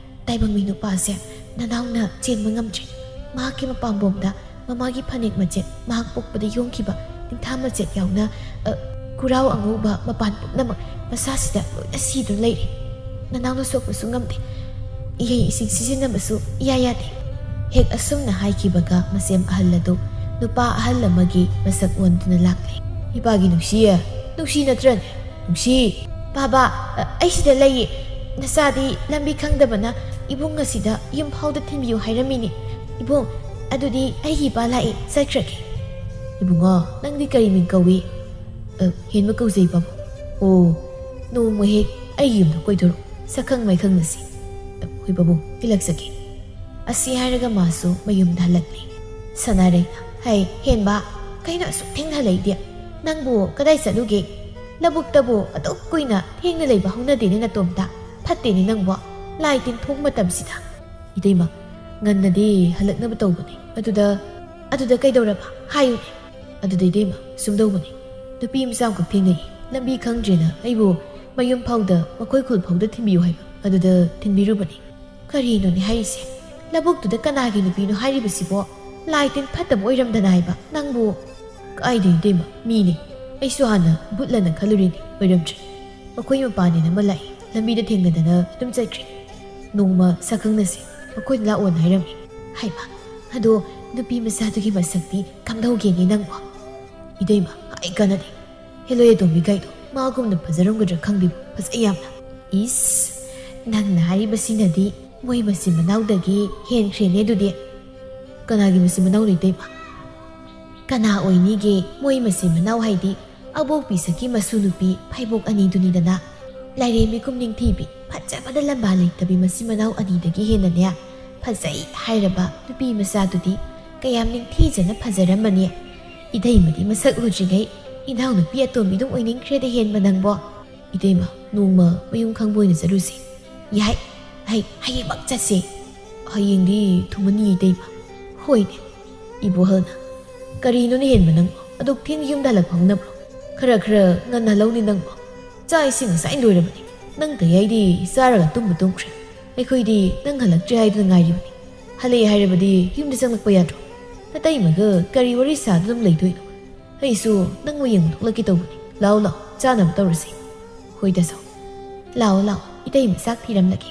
ꯇꯥꯏꯕꯪ ꯃꯤ ꯅꯨꯄꯥꯁꯦ ꯅꯅꯥꯎꯅ ꯆꯦꯟꯕ ꯉꯝꯗ꯭ꯔꯦ꯫ ꯃꯍꯥꯛꯀꯤ ꯃꯄꯥꯝꯕꯣꯝꯗ ꯃꯃꯥꯒꯤ ꯐꯅꯦꯛ ꯃꯆꯦꯠ ꯃꯍꯥꯛ ꯄꯣꯛꯄꯗ ꯌꯣꯡꯈꯤꯕ ꯅꯤꯡꯊꯥ ꯃꯆꯦꯠ ꯌꯥꯎꯅ, ꯑ, ꯈꯨꯔꯥꯎ ꯑꯉꯧꯕ ꯃꯄꯥꯟ ꯄꯨꯝꯅꯃꯛ ꯃꯁꯥꯁꯤꯗ ꯂꯣꯏꯅ ꯁꯤꯗꯨꯅ ꯂꯩꯔꯦ꯫ ꯅꯅꯥꯎꯅ ꯁꯣꯛꯄꯁꯨ ꯉꯝꯗꯦ꯫ ꯏꯍꯩ ꯏꯁꯤꯡ ꯁꯤꯖꯤꯟꯅꯕꯁꯨ ꯏꯌꯥ ꯌꯥꯗꯦ꯫" ꯍꯦꯛ ꯑꯁꯨꯝꯅ ꯍꯥꯏꯈꯤꯕꯒ ꯃꯁꯦꯝ ꯑꯍꯜ ꯑꯗꯨ ꯅꯨꯄꯥ ꯑꯍꯜ ꯑꯃꯒꯤ ꯃꯁꯛ ꯑꯣꯟꯗꯨꯅ ꯂꯥꯛꯂꯦ꯫ "ꯏꯄꯥꯒꯤ ꯅꯨꯡꯁꯤ, ꯅꯨꯡꯁꯤ ꯅꯠꯇ꯭ꯔꯅꯦ? ꯅꯨꯡꯁꯤ!" "ꯕꯥꯕꯥ, ꯑ, ꯑꯩ ꯁꯤꯗ ꯂꯩꯌꯦ꯫ ꯅꯆꯥꯗꯤ ꯂꯝꯕꯤ ꯈꯪꯗꯕꯅ ꯏꯕꯨꯡ ꯑꯁꯤꯗ ꯌꯨꯝ ꯐꯥꯎꯗ ꯊꯤꯟꯕꯤꯌꯨ ꯍꯥꯏꯔꯝꯃꯤꯅꯦ꯫ ꯏꯕꯨꯡ, ꯑꯗꯨꯗꯤ ꯑꯩꯒꯤ ꯏꯄꯥ ꯂꯥꯛꯑꯦ, ꯆꯠꯈ꯭ꯔꯒꯦ꯫" "ꯏꯕꯨꯡꯉꯣ, ꯅꯪꯗꯤ ꯀꯔꯤ ꯃꯤꯡ ꯀꯧꯏ?" "ꯑ, ꯍꯦꯟꯕ ꯀꯧꯖꯩ, ꯄꯥꯕꯨꯡ꯫" "ꯑꯣ, ꯅꯣꯡꯃ ꯍꯦꯛ ꯑꯩꯒꯤ ꯌꯨꯝꯗ ꯀꯣꯏꯊꯣꯔꯛꯎ, ꯁꯛꯈꯪ ꯃꯥꯏꯈꯪꯅꯁꯤ꯫ ꯍꯣꯏ, ꯄꯥꯕꯨꯡ, ꯊꯤꯜꯂꯛꯆꯒꯦ꯫" ꯑꯁꯤ ꯍꯥꯏꯔꯒ ꯃꯥꯁꯨ ꯃꯌꯨꯝꯗ ꯍꯜꯂꯛꯂꯦ꯫ ꯁꯅꯥꯔꯩꯅ, "ꯍꯩ, ꯍꯦꯟꯕ, ꯀꯩꯅꯣ ꯑꯁꯨꯛ ꯊꯦꯡꯅ ꯍꯜꯂꯛꯏꯗꯤ? ꯅꯪꯕꯨ ꯀꯗꯥꯏ ꯆꯠꯂꯨꯒꯦ? ꯂꯧꯕꯨꯛꯇꯕꯨ ꯑꯗꯨꯛ ꯀꯨꯏꯅ ꯊꯦꯡꯅ ꯂꯩꯕ ꯍꯧꯅꯗꯦꯅꯦ ꯅꯇꯣꯝꯇ꯫ ꯐꯠꯇꯦꯅꯦ ꯅꯪꯕꯨ, ꯂꯥꯏ ꯇꯤꯟ ꯊꯣꯡ ꯃꯇꯝꯁꯤꯗ꯫" "ꯏꯇꯩꯃ, ꯉꯟꯅꯗꯤ ꯍꯜꯂꯛꯅꯕ ꯇꯧꯕꯅꯦ꯫ ꯑꯗꯨꯗ, ꯑꯗꯨꯗ ꯀꯩꯗꯧꯔꯕ? ꯍꯥꯏꯌꯨꯅꯦ꯫" ꯑꯗꯨꯗꯩꯗꯤ ꯏꯃꯥ, ꯁꯨꯝꯗꯧꯕꯅꯤ, ꯅꯨꯄꯤ ꯃꯆꯥ ꯑꯃꯈꯛ ꯊꯦꯡꯅꯩ, ꯂꯝꯕꯤ ꯈꯪꯗ꯭ꯔꯦꯅ ꯑꯩꯕꯨ ꯃꯌꯨꯝ ꯐꯥꯎꯗ, ꯃꯈꯣꯏ ꯈꯨꯜ ꯐꯥꯎꯗ ꯊꯤꯟꯕꯤꯌꯨ ꯍꯥꯏꯕ, ꯑꯗꯨꯗ ꯊꯤꯟꯕꯤꯔꯨꯕꯅꯤ꯫ ꯀꯔꯤꯅꯣꯅꯦ ꯍꯥꯏꯔꯤꯁꯦ? ꯂꯧꯕꯨꯛꯇꯨꯗ ꯀꯅꯥꯒꯤ ꯅꯨꯄꯤꯅꯣ ꯍꯥꯏꯔꯤꯕꯁꯤꯕꯣ? ꯂꯥꯏ ꯇꯤꯟ ꯐꯠꯇꯕ ꯑꯣꯏꯔꯝꯗꯅ ꯍꯥꯏꯕ ꯅꯪꯕꯨ? ꯀꯥꯏꯗꯩ ꯏꯇꯩꯃ, ꯃꯤꯅꯤ꯫ ꯑꯩꯁꯨ ꯍꯥꯟꯅ ꯚꯨꯠꯂꯅ ꯈꯜꯂꯨꯔꯤꯅꯤ, ꯑꯣꯏꯔꯝꯗ꯭ꯔꯦ꯫ ꯃꯈꯣꯏ ꯃꯄꯥꯟꯅꯦꯅ ꯑꯃ ꯂꯥꯛꯏ, ꯂꯝꯕꯤꯗ ꯊꯦꯡꯅꯗꯅ ꯑꯗꯨꯝ ꯆꯠꯈ꯭ꯔꯦ꯫ ꯅꯣꯡꯃ ꯁꯛꯈꯪꯅꯁꯦ, ꯃꯈꯣꯏꯗ ꯂꯥꯛꯑꯣꯅ ꯍꯥꯏꯔꯝꯃꯤ꯫ ꯍꯩꯃꯥ, ꯑꯗꯣ ꯅꯨꯄꯤ ꯃꯆꯥꯗꯨꯒꯤ ꯃꯁꯛꯇꯤ ꯀꯝꯗꯧꯒꯦꯅꯦ ꯅꯪꯕꯣ? ꯏꯇꯩꯃ, ꯍꯥꯏ ꯀꯥꯟꯅꯗꯦ꯫ ꯍꯦꯂꯣꯏ ꯑꯇꯣꯝꯕꯤ ꯀꯥꯏꯗꯣ ꯃꯥꯒꯨꯝꯅ ꯐꯖꯔꯝꯒꯗ꯭ꯔꯥ ꯈꯪꯗꯦꯕꯨ, ꯐꯖꯩ ꯌꯥꯝꯅ꯫ ꯏꯁ, ꯅꯪꯅ ꯍꯥꯏꯔꯤꯕꯁꯤꯅꯗꯤ ꯃꯣꯏ ꯃꯆꯤꯟ ꯃꯅꯥꯎꯗꯒꯤ ꯍꯦꯟꯈ꯭ꯔꯦꯅꯦ ꯑꯗꯨꯗꯤ꯫ ꯀꯅꯥꯒꯤ ꯃꯆꯤꯟ ꯃꯅꯥꯎꯅꯣ ꯏꯇꯩꯃ? ꯀꯅꯥ ꯑꯣꯏꯅꯤꯒꯦ? ꯃꯣꯏ ꯃꯆꯤꯟ ꯃꯅꯥꯎ ꯍꯥꯏꯗꯤ ꯑꯕꯣꯛꯄꯤ ꯁꯛꯀꯤ ꯃꯁꯨ ꯅꯨꯄꯤ ꯐꯩꯕꯣꯛ ꯑꯅꯤꯗꯨꯅꯤꯗꯅ꯫ ꯂꯥꯏꯔꯦꯝꯕꯤꯒꯨꯝ ꯅꯤꯡꯊꯤꯕꯤ, ꯐꯖꯕꯗ ꯂꯝꯕꯥ ꯂꯩꯇꯕꯤ ꯃꯆꯤꯟ ꯃꯅꯥꯎ ꯑꯅꯤꯗꯒꯤ ꯍꯦꯟꯅꯅꯦ ꯐꯖꯩ ꯍꯥꯏꯔꯕ ꯅꯨꯄꯤ ꯃꯆꯥꯗꯨꯗꯤ ꯀꯌꯥꯝ ꯅꯤꯡꯊꯤꯖꯅ ꯐꯖꯔꯝꯃꯅꯤ꯫ ꯏꯇꯩꯃꯗꯤ ꯃꯁꯛ ꯎꯗ꯭ꯔꯤꯉꯩ ꯏꯅꯥꯎꯅꯨꯄꯤ ꯑꯇꯣꯝꯕꯤꯗꯨꯝ ꯑꯣꯏꯅꯤꯡꯈ꯭ꯔꯦꯗ ꯍꯦꯟꯕ ꯅꯪꯕꯣ꯫ ꯏꯇꯩꯃ, ꯅꯣꯡꯃ ꯃꯌꯨꯝ ꯈꯪꯕ ꯑꯣꯏꯅ ꯆꯠꯂꯨꯁꯤ꯫ ꯌꯥꯏ, ꯍꯩ, ꯍꯌꯦꯡꯃꯛ ꯆꯠꯁꯦ꯫ ꯍꯌꯦꯡꯗꯤ ꯊꯨꯃꯟꯅꯤ ꯏꯇꯩꯃ꯫ ꯍꯣꯏꯅꯦ, ꯏꯕꯣꯍꯜꯅ꯫ ꯀꯔꯤꯅꯣꯅꯦ ꯍꯦꯟꯕ ꯅꯪꯕꯣ? ꯑꯗꯨꯛ ꯊꯦꯡꯅ ꯌꯨꯝꯗ ꯍꯜꯂꯛꯄ ꯍꯧꯅꯕ꯭ꯔꯣ? ꯈꯔ ꯈꯔ ꯉꯟꯅ ꯍꯜꯂꯧꯅꯦ ꯅꯪꯕꯣ꯫ ꯆꯥꯛ ꯏꯁꯤꯡ ꯉꯁꯥꯏ ꯂꯣꯏꯔꯕꯅꯤ꯫ ꯅꯪ ꯇꯌꯥꯏꯗꯤ ꯆꯥꯔꯒ ꯇꯨꯝꯕ ꯇꯨꯝꯈ꯭ꯔꯦ꯫ ꯑꯩꯈꯣꯏꯗꯤ ꯅꯪ ꯍꯜꯂꯛꯇ꯭ꯔꯤ ꯍꯥꯏꯗꯨꯅ ꯉꯥꯏꯔꯤꯕꯅꯤ꯫ ꯍꯜꯂꯛꯑꯦ ꯍꯥꯏꯔꯕꯗꯤ ꯌꯨꯝꯗ ꯆꯪꯂꯛꯄ ꯌꯥꯗ꯭ꯔꯣ? ꯅꯇꯩꯃꯒ ꯀꯔꯤ ꯋꯥꯔꯤ ꯁꯥꯗꯨꯅ ꯑꯗꯨꯝ ꯂꯩꯗꯣꯏꯅꯣ? ꯑꯩꯁꯨ ꯅꯪꯕꯨ ꯌꯦꯡꯕ ꯊꯣꯛꯂꯛꯀꯦ ꯇꯧꯕꯅꯤ꯫ ꯂꯥꯛꯑꯣ, ꯂꯥꯛꯑꯣ, ꯆꯥꯅꯕ ꯇꯧꯔꯁꯤ꯫ ꯍꯣꯏ ꯇꯥꯆꯧ꯫ ꯂꯥꯛꯑꯣ, ꯂꯥꯛꯑꯣ, ꯏꯇꯩꯃ ꯆꯥꯛ ꯊꯤꯔꯝꯂꯒꯦ꯫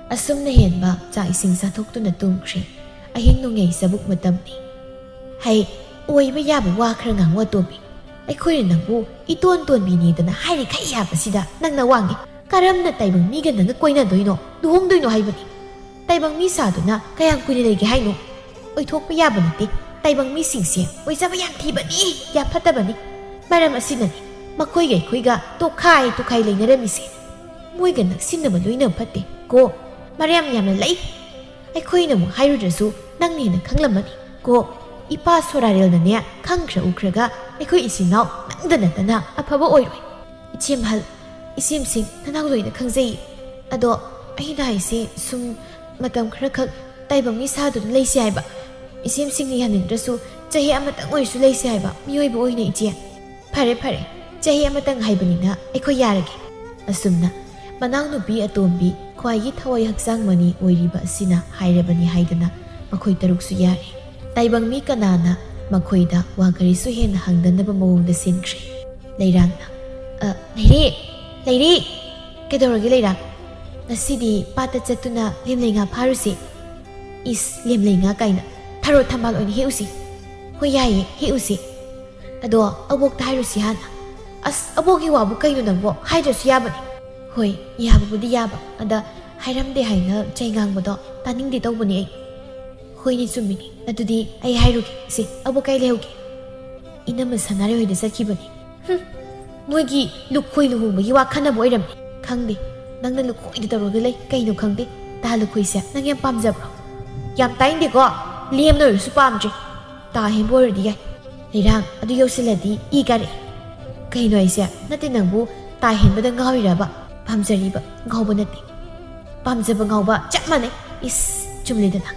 ꯑꯁꯨꯝꯅ ꯍꯦꯟꯕ ꯆꯥꯛ ꯏꯁꯤꯡ ꯆꯥꯊꯣꯛꯇꯨꯅ ꯇꯨꯝꯈ꯭ꯔꯦ꯫ ꯑꯍꯤꯡ ꯅꯣꯡꯌꯥꯏ ꯆꯕꯨꯛ ꯃꯇꯝꯅꯤ꯫ ꯍꯩ, ꯑꯣꯏꯕ ꯌꯥꯕ ꯋꯥ ꯈꯔ ꯉꯥꯡꯉꯨ ꯑꯇꯣꯝꯕꯤ꯫ ꯑꯩꯈꯣꯏꯅ ꯅꯪꯕꯨ ꯏꯇꯣꯟ ꯇꯣꯟꯕꯤꯅꯦꯗꯅ ꯍꯥꯏꯔꯤꯈꯩ ꯌꯥꯕꯁꯤꯗ ꯅꯪꯅ ꯋꯥꯡꯉꯤ꯫ ꯀꯔꯝꯅ ꯇꯥꯏꯕꯪ ꯃꯤꯒ ꯅꯪꯒ ꯀꯣꯏꯅꯗꯣꯏꯅꯣ, ꯂꯨꯍꯣꯡꯗꯣꯏꯅꯣ ꯍꯥꯏꯕꯅꯤ? ꯇꯥꯏꯕꯪ ꯃꯤ ꯁꯥꯗꯨꯅ ꯀꯌꯥꯝ ꯀꯨꯏꯅ ꯂꯩꯒꯦ ꯍꯥꯏꯅꯣ? ꯑꯣꯏꯊꯣꯛꯄ ꯌꯥꯕ ꯅꯠꯇꯦ꯫ ꯇꯥꯏꯕꯪ ꯃꯤꯁꯤꯡꯁꯦ ꯑꯣꯏꯖꯕ ꯌꯥꯝ ꯊꯤꯕꯅꯤ, ꯌꯥꯝ ꯐꯠꯇꯕꯅꯤ꯫ ꯃꯔꯝ ꯑꯁꯤꯅꯅꯤ ꯃꯈꯣꯏꯒ ꯑꯩꯈꯣꯏꯒ ꯇꯣꯈꯥꯏ ꯇꯣꯈꯥꯏ ꯂꯩꯅꯔꯝꯃꯤꯁꯦ꯫ ꯃꯣꯏꯒ ꯅꯛꯁꯤꯟꯅꯕ ꯂꯣꯏꯅ ꯐꯠꯇꯦ ꯀꯣ, ꯃꯔꯝ ꯌꯥꯝꯅ ꯂꯩ꯫ ꯑꯩꯈꯣꯏꯅ ꯑꯃꯨꯛ ꯍꯥꯏꯔꯨꯗ꯭ꯔꯁꯨ ꯅꯪꯅ ꯍꯦꯟꯅ ꯈꯪꯂꯝꯃꯅꯤ ꯀꯣ꯫ ꯏꯄꯥ ꯁꯣꯔꯥꯔꯦꯜꯅꯅꯦ ꯈꯪꯈ꯭ꯔ ꯎꯈ꯭ꯔꯒ ꯑꯩꯈꯣꯏ ꯏꯆꯤꯟ ꯏꯅꯥꯎ ꯅꯪꯗ ꯅꯠꯇꯅ ꯑꯐꯕ ꯑꯣꯏꯔꯣꯏ꯫ ꯏꯆꯦꯝꯍꯜ, ꯏꯆꯦꯝꯁꯤꯡ, ꯅꯅꯥꯎ ꯂꯣꯏꯅ ꯈꯪꯖꯩ꯫ ꯑꯗꯣ ꯑꯩꯅ ꯍꯥꯏꯁꯦ ꯁꯨꯝ ꯃꯇꯝ ꯈꯔꯈꯛ ꯇꯥꯏꯕꯪꯒꯤ ꯁꯥꯗꯨꯅ ꯂꯩꯁꯤ ꯍꯥꯏꯕ꯫ ꯏꯆꯦꯝꯁꯤꯡꯅ ꯌꯥꯅꯤꯡꯗ꯭ꯔꯁꯨ ꯆꯍꯤ ꯑꯃꯇꯪ ꯑꯣꯏꯔꯁꯨ ꯂꯩꯁꯦ ꯍꯥꯏꯕ ꯃꯤꯑꯣꯏꯕ ꯑꯣꯏꯅ, ꯏꯆꯦ꯫ ꯐꯔꯦ, ꯐꯔꯦ, ꯆꯍꯤ ꯑꯃꯇꯪ ꯍꯥꯏꯕꯅꯤꯅ ꯑꯩꯈꯣꯏ ꯌꯥꯔꯒꯦ꯫ ꯑꯁꯨꯝꯅ ꯃꯅꯥꯎꯅꯨꯄꯤ ꯑꯇꯣꯝꯕꯤ ꯈ꯭ꯋꯥꯏꯒꯤ ꯊꯋꯥꯏ ꯍꯛꯆꯥꯡ ꯃꯅꯤ ꯑꯣꯏꯔꯤꯕ ꯑꯁꯤꯅ ꯍꯥꯏꯔꯕꯅꯤ ꯍꯥꯏꯗꯅ ꯃꯈꯣꯏ ꯇꯔꯨꯛꯁꯨ ꯌꯥꯔꯦ꯫ ꯇꯥꯏꯕꯪ ꯃꯤ ꯀꯅꯥꯅ ꯃꯈꯣꯏꯗ ꯋꯥ ꯀꯔꯤꯁꯨ ꯍꯦꯟꯅ ꯍꯪꯗꯅꯕ ꯃꯑꯣꯡꯗ ꯁꯤꯟꯈ꯭ꯔꯦ꯫ ꯂꯩꯔꯥꯡꯅ, "ꯑ, ꯂꯩꯔꯦ, ꯂꯩꯔꯦ꯫ ꯀꯩꯗꯧꯔꯒꯦ ꯂꯩꯔꯥꯡ? ꯉꯁꯤꯗꯤ ꯄꯥꯠꯇ ꯆꯠꯇꯨꯅ ꯂꯦꯝꯂꯩ ꯉꯥ ꯐꯥꯔꯨꯁꯦ꯫ ꯏꯁ, ꯂꯦꯝꯂꯩ ꯉꯥ ꯀꯥꯏꯅ, ꯊꯔꯣ ꯊꯝꯕꯥꯜ ꯑꯣꯏꯅ ꯍꯦꯛꯎꯁꯤ꯫ ꯍꯣꯏ, ꯌꯥꯏꯌꯦ, ꯍꯦꯛꯎꯁꯤ꯫ ꯑꯗꯣ ꯑꯕꯣꯛꯇ ꯍꯥꯏꯔꯨꯁꯤ ꯍꯥꯟꯅ꯫" "ꯑꯁ, ꯑꯕꯣꯛꯀꯤ ꯋꯥꯕꯨ ꯀꯩꯅꯣ ꯅꯪꯕꯣ? ꯍꯥꯏꯗ꯭ꯔꯁꯨ ꯌꯥꯕꯅꯤ꯫" "ꯍꯣꯏ, ꯌꯥꯕꯕꯨꯗꯤ ꯌꯥꯕ, ꯑꯗ ꯍꯥꯏꯔꯝꯗꯦ ꯍꯥꯏꯅ ꯆꯩ ꯉꯥꯡꯕꯗꯣ ꯇꯥꯅꯤꯡꯗꯦ ꯇꯧꯕꯅꯤ ꯑꯩ꯫" "ꯍꯣꯏꯅꯦ, ꯆꯨꯝꯃꯤꯅꯦ꯫ ꯑꯗꯨꯗꯤ ꯑꯩ ꯍꯥꯏꯔꯨꯒꯦ꯫ ꯁꯦ, ꯑꯕꯣꯛ ꯀꯥꯏ ꯂꯩꯍꯧꯒꯦ?" "ꯏꯅꯝꯃ ꯁꯅꯥꯔꯩ ꯍꯣꯏꯗ ꯆꯠꯈꯤꯕꯅꯤ꯫" "ꯍꯨꯝ, ꯃꯣꯏꯒꯤ ꯂꯨꯈꯣꯏ ꯂꯨꯍꯣꯡꯕꯒꯤ ꯋꯥ ꯈꯟꯅꯕ ꯑꯣꯏꯔꯝꯅꯤ꯫" "ꯈꯪꯗꯦ, ꯅꯪꯅ ꯂꯨꯈꯣꯏꯗ ꯇꯧꯔꯒ ꯂꯩ꯫ ꯀꯩꯅꯣ ꯈꯪꯗꯦ꯫ ꯇꯥ ꯂꯨꯈꯣꯏꯁꯦ ꯅꯪ ꯌꯥꯝ ꯄꯥꯝꯖꯕ꯭ꯔꯣ?" "ꯌꯥꯝ ꯇꯥꯏꯅꯤꯡꯗꯦꯀꯣ, ꯂꯦꯝꯅ ꯑꯣꯏꯔꯁꯨ ꯄꯥꯝꯗ꯭ꯔꯤ꯫ ꯇꯥ ꯍꯦꯟꯕ ꯑꯣꯏꯔꯗꯤ ꯌꯥꯏ꯫" "ꯂꯩꯔꯥꯡ, ꯑꯗꯨ ꯌꯧꯁꯤꯜꯂꯗꯤ ꯏ ꯀꯥꯔꯛꯑꯦ꯫" "ꯀꯩꯅꯣ ꯍꯥꯏꯁꯦ? ꯅꯠꯇꯦ, ꯅꯪꯕꯨ ꯇꯥ ꯍꯦꯟꯕꯗ ꯉꯥꯎꯔꯤꯔꯕ? ꯄꯥꯝꯖꯔꯤꯕ ꯉꯥꯎꯕ ꯅꯠꯇꯦ꯫ ꯄꯥꯝꯖꯕ ꯉꯥꯎꯕ ꯆꯞ ꯃꯥꯟꯅꯩ꯫" "ꯏꯁ, ꯆꯨꯝꯂꯦꯗꯅ꯫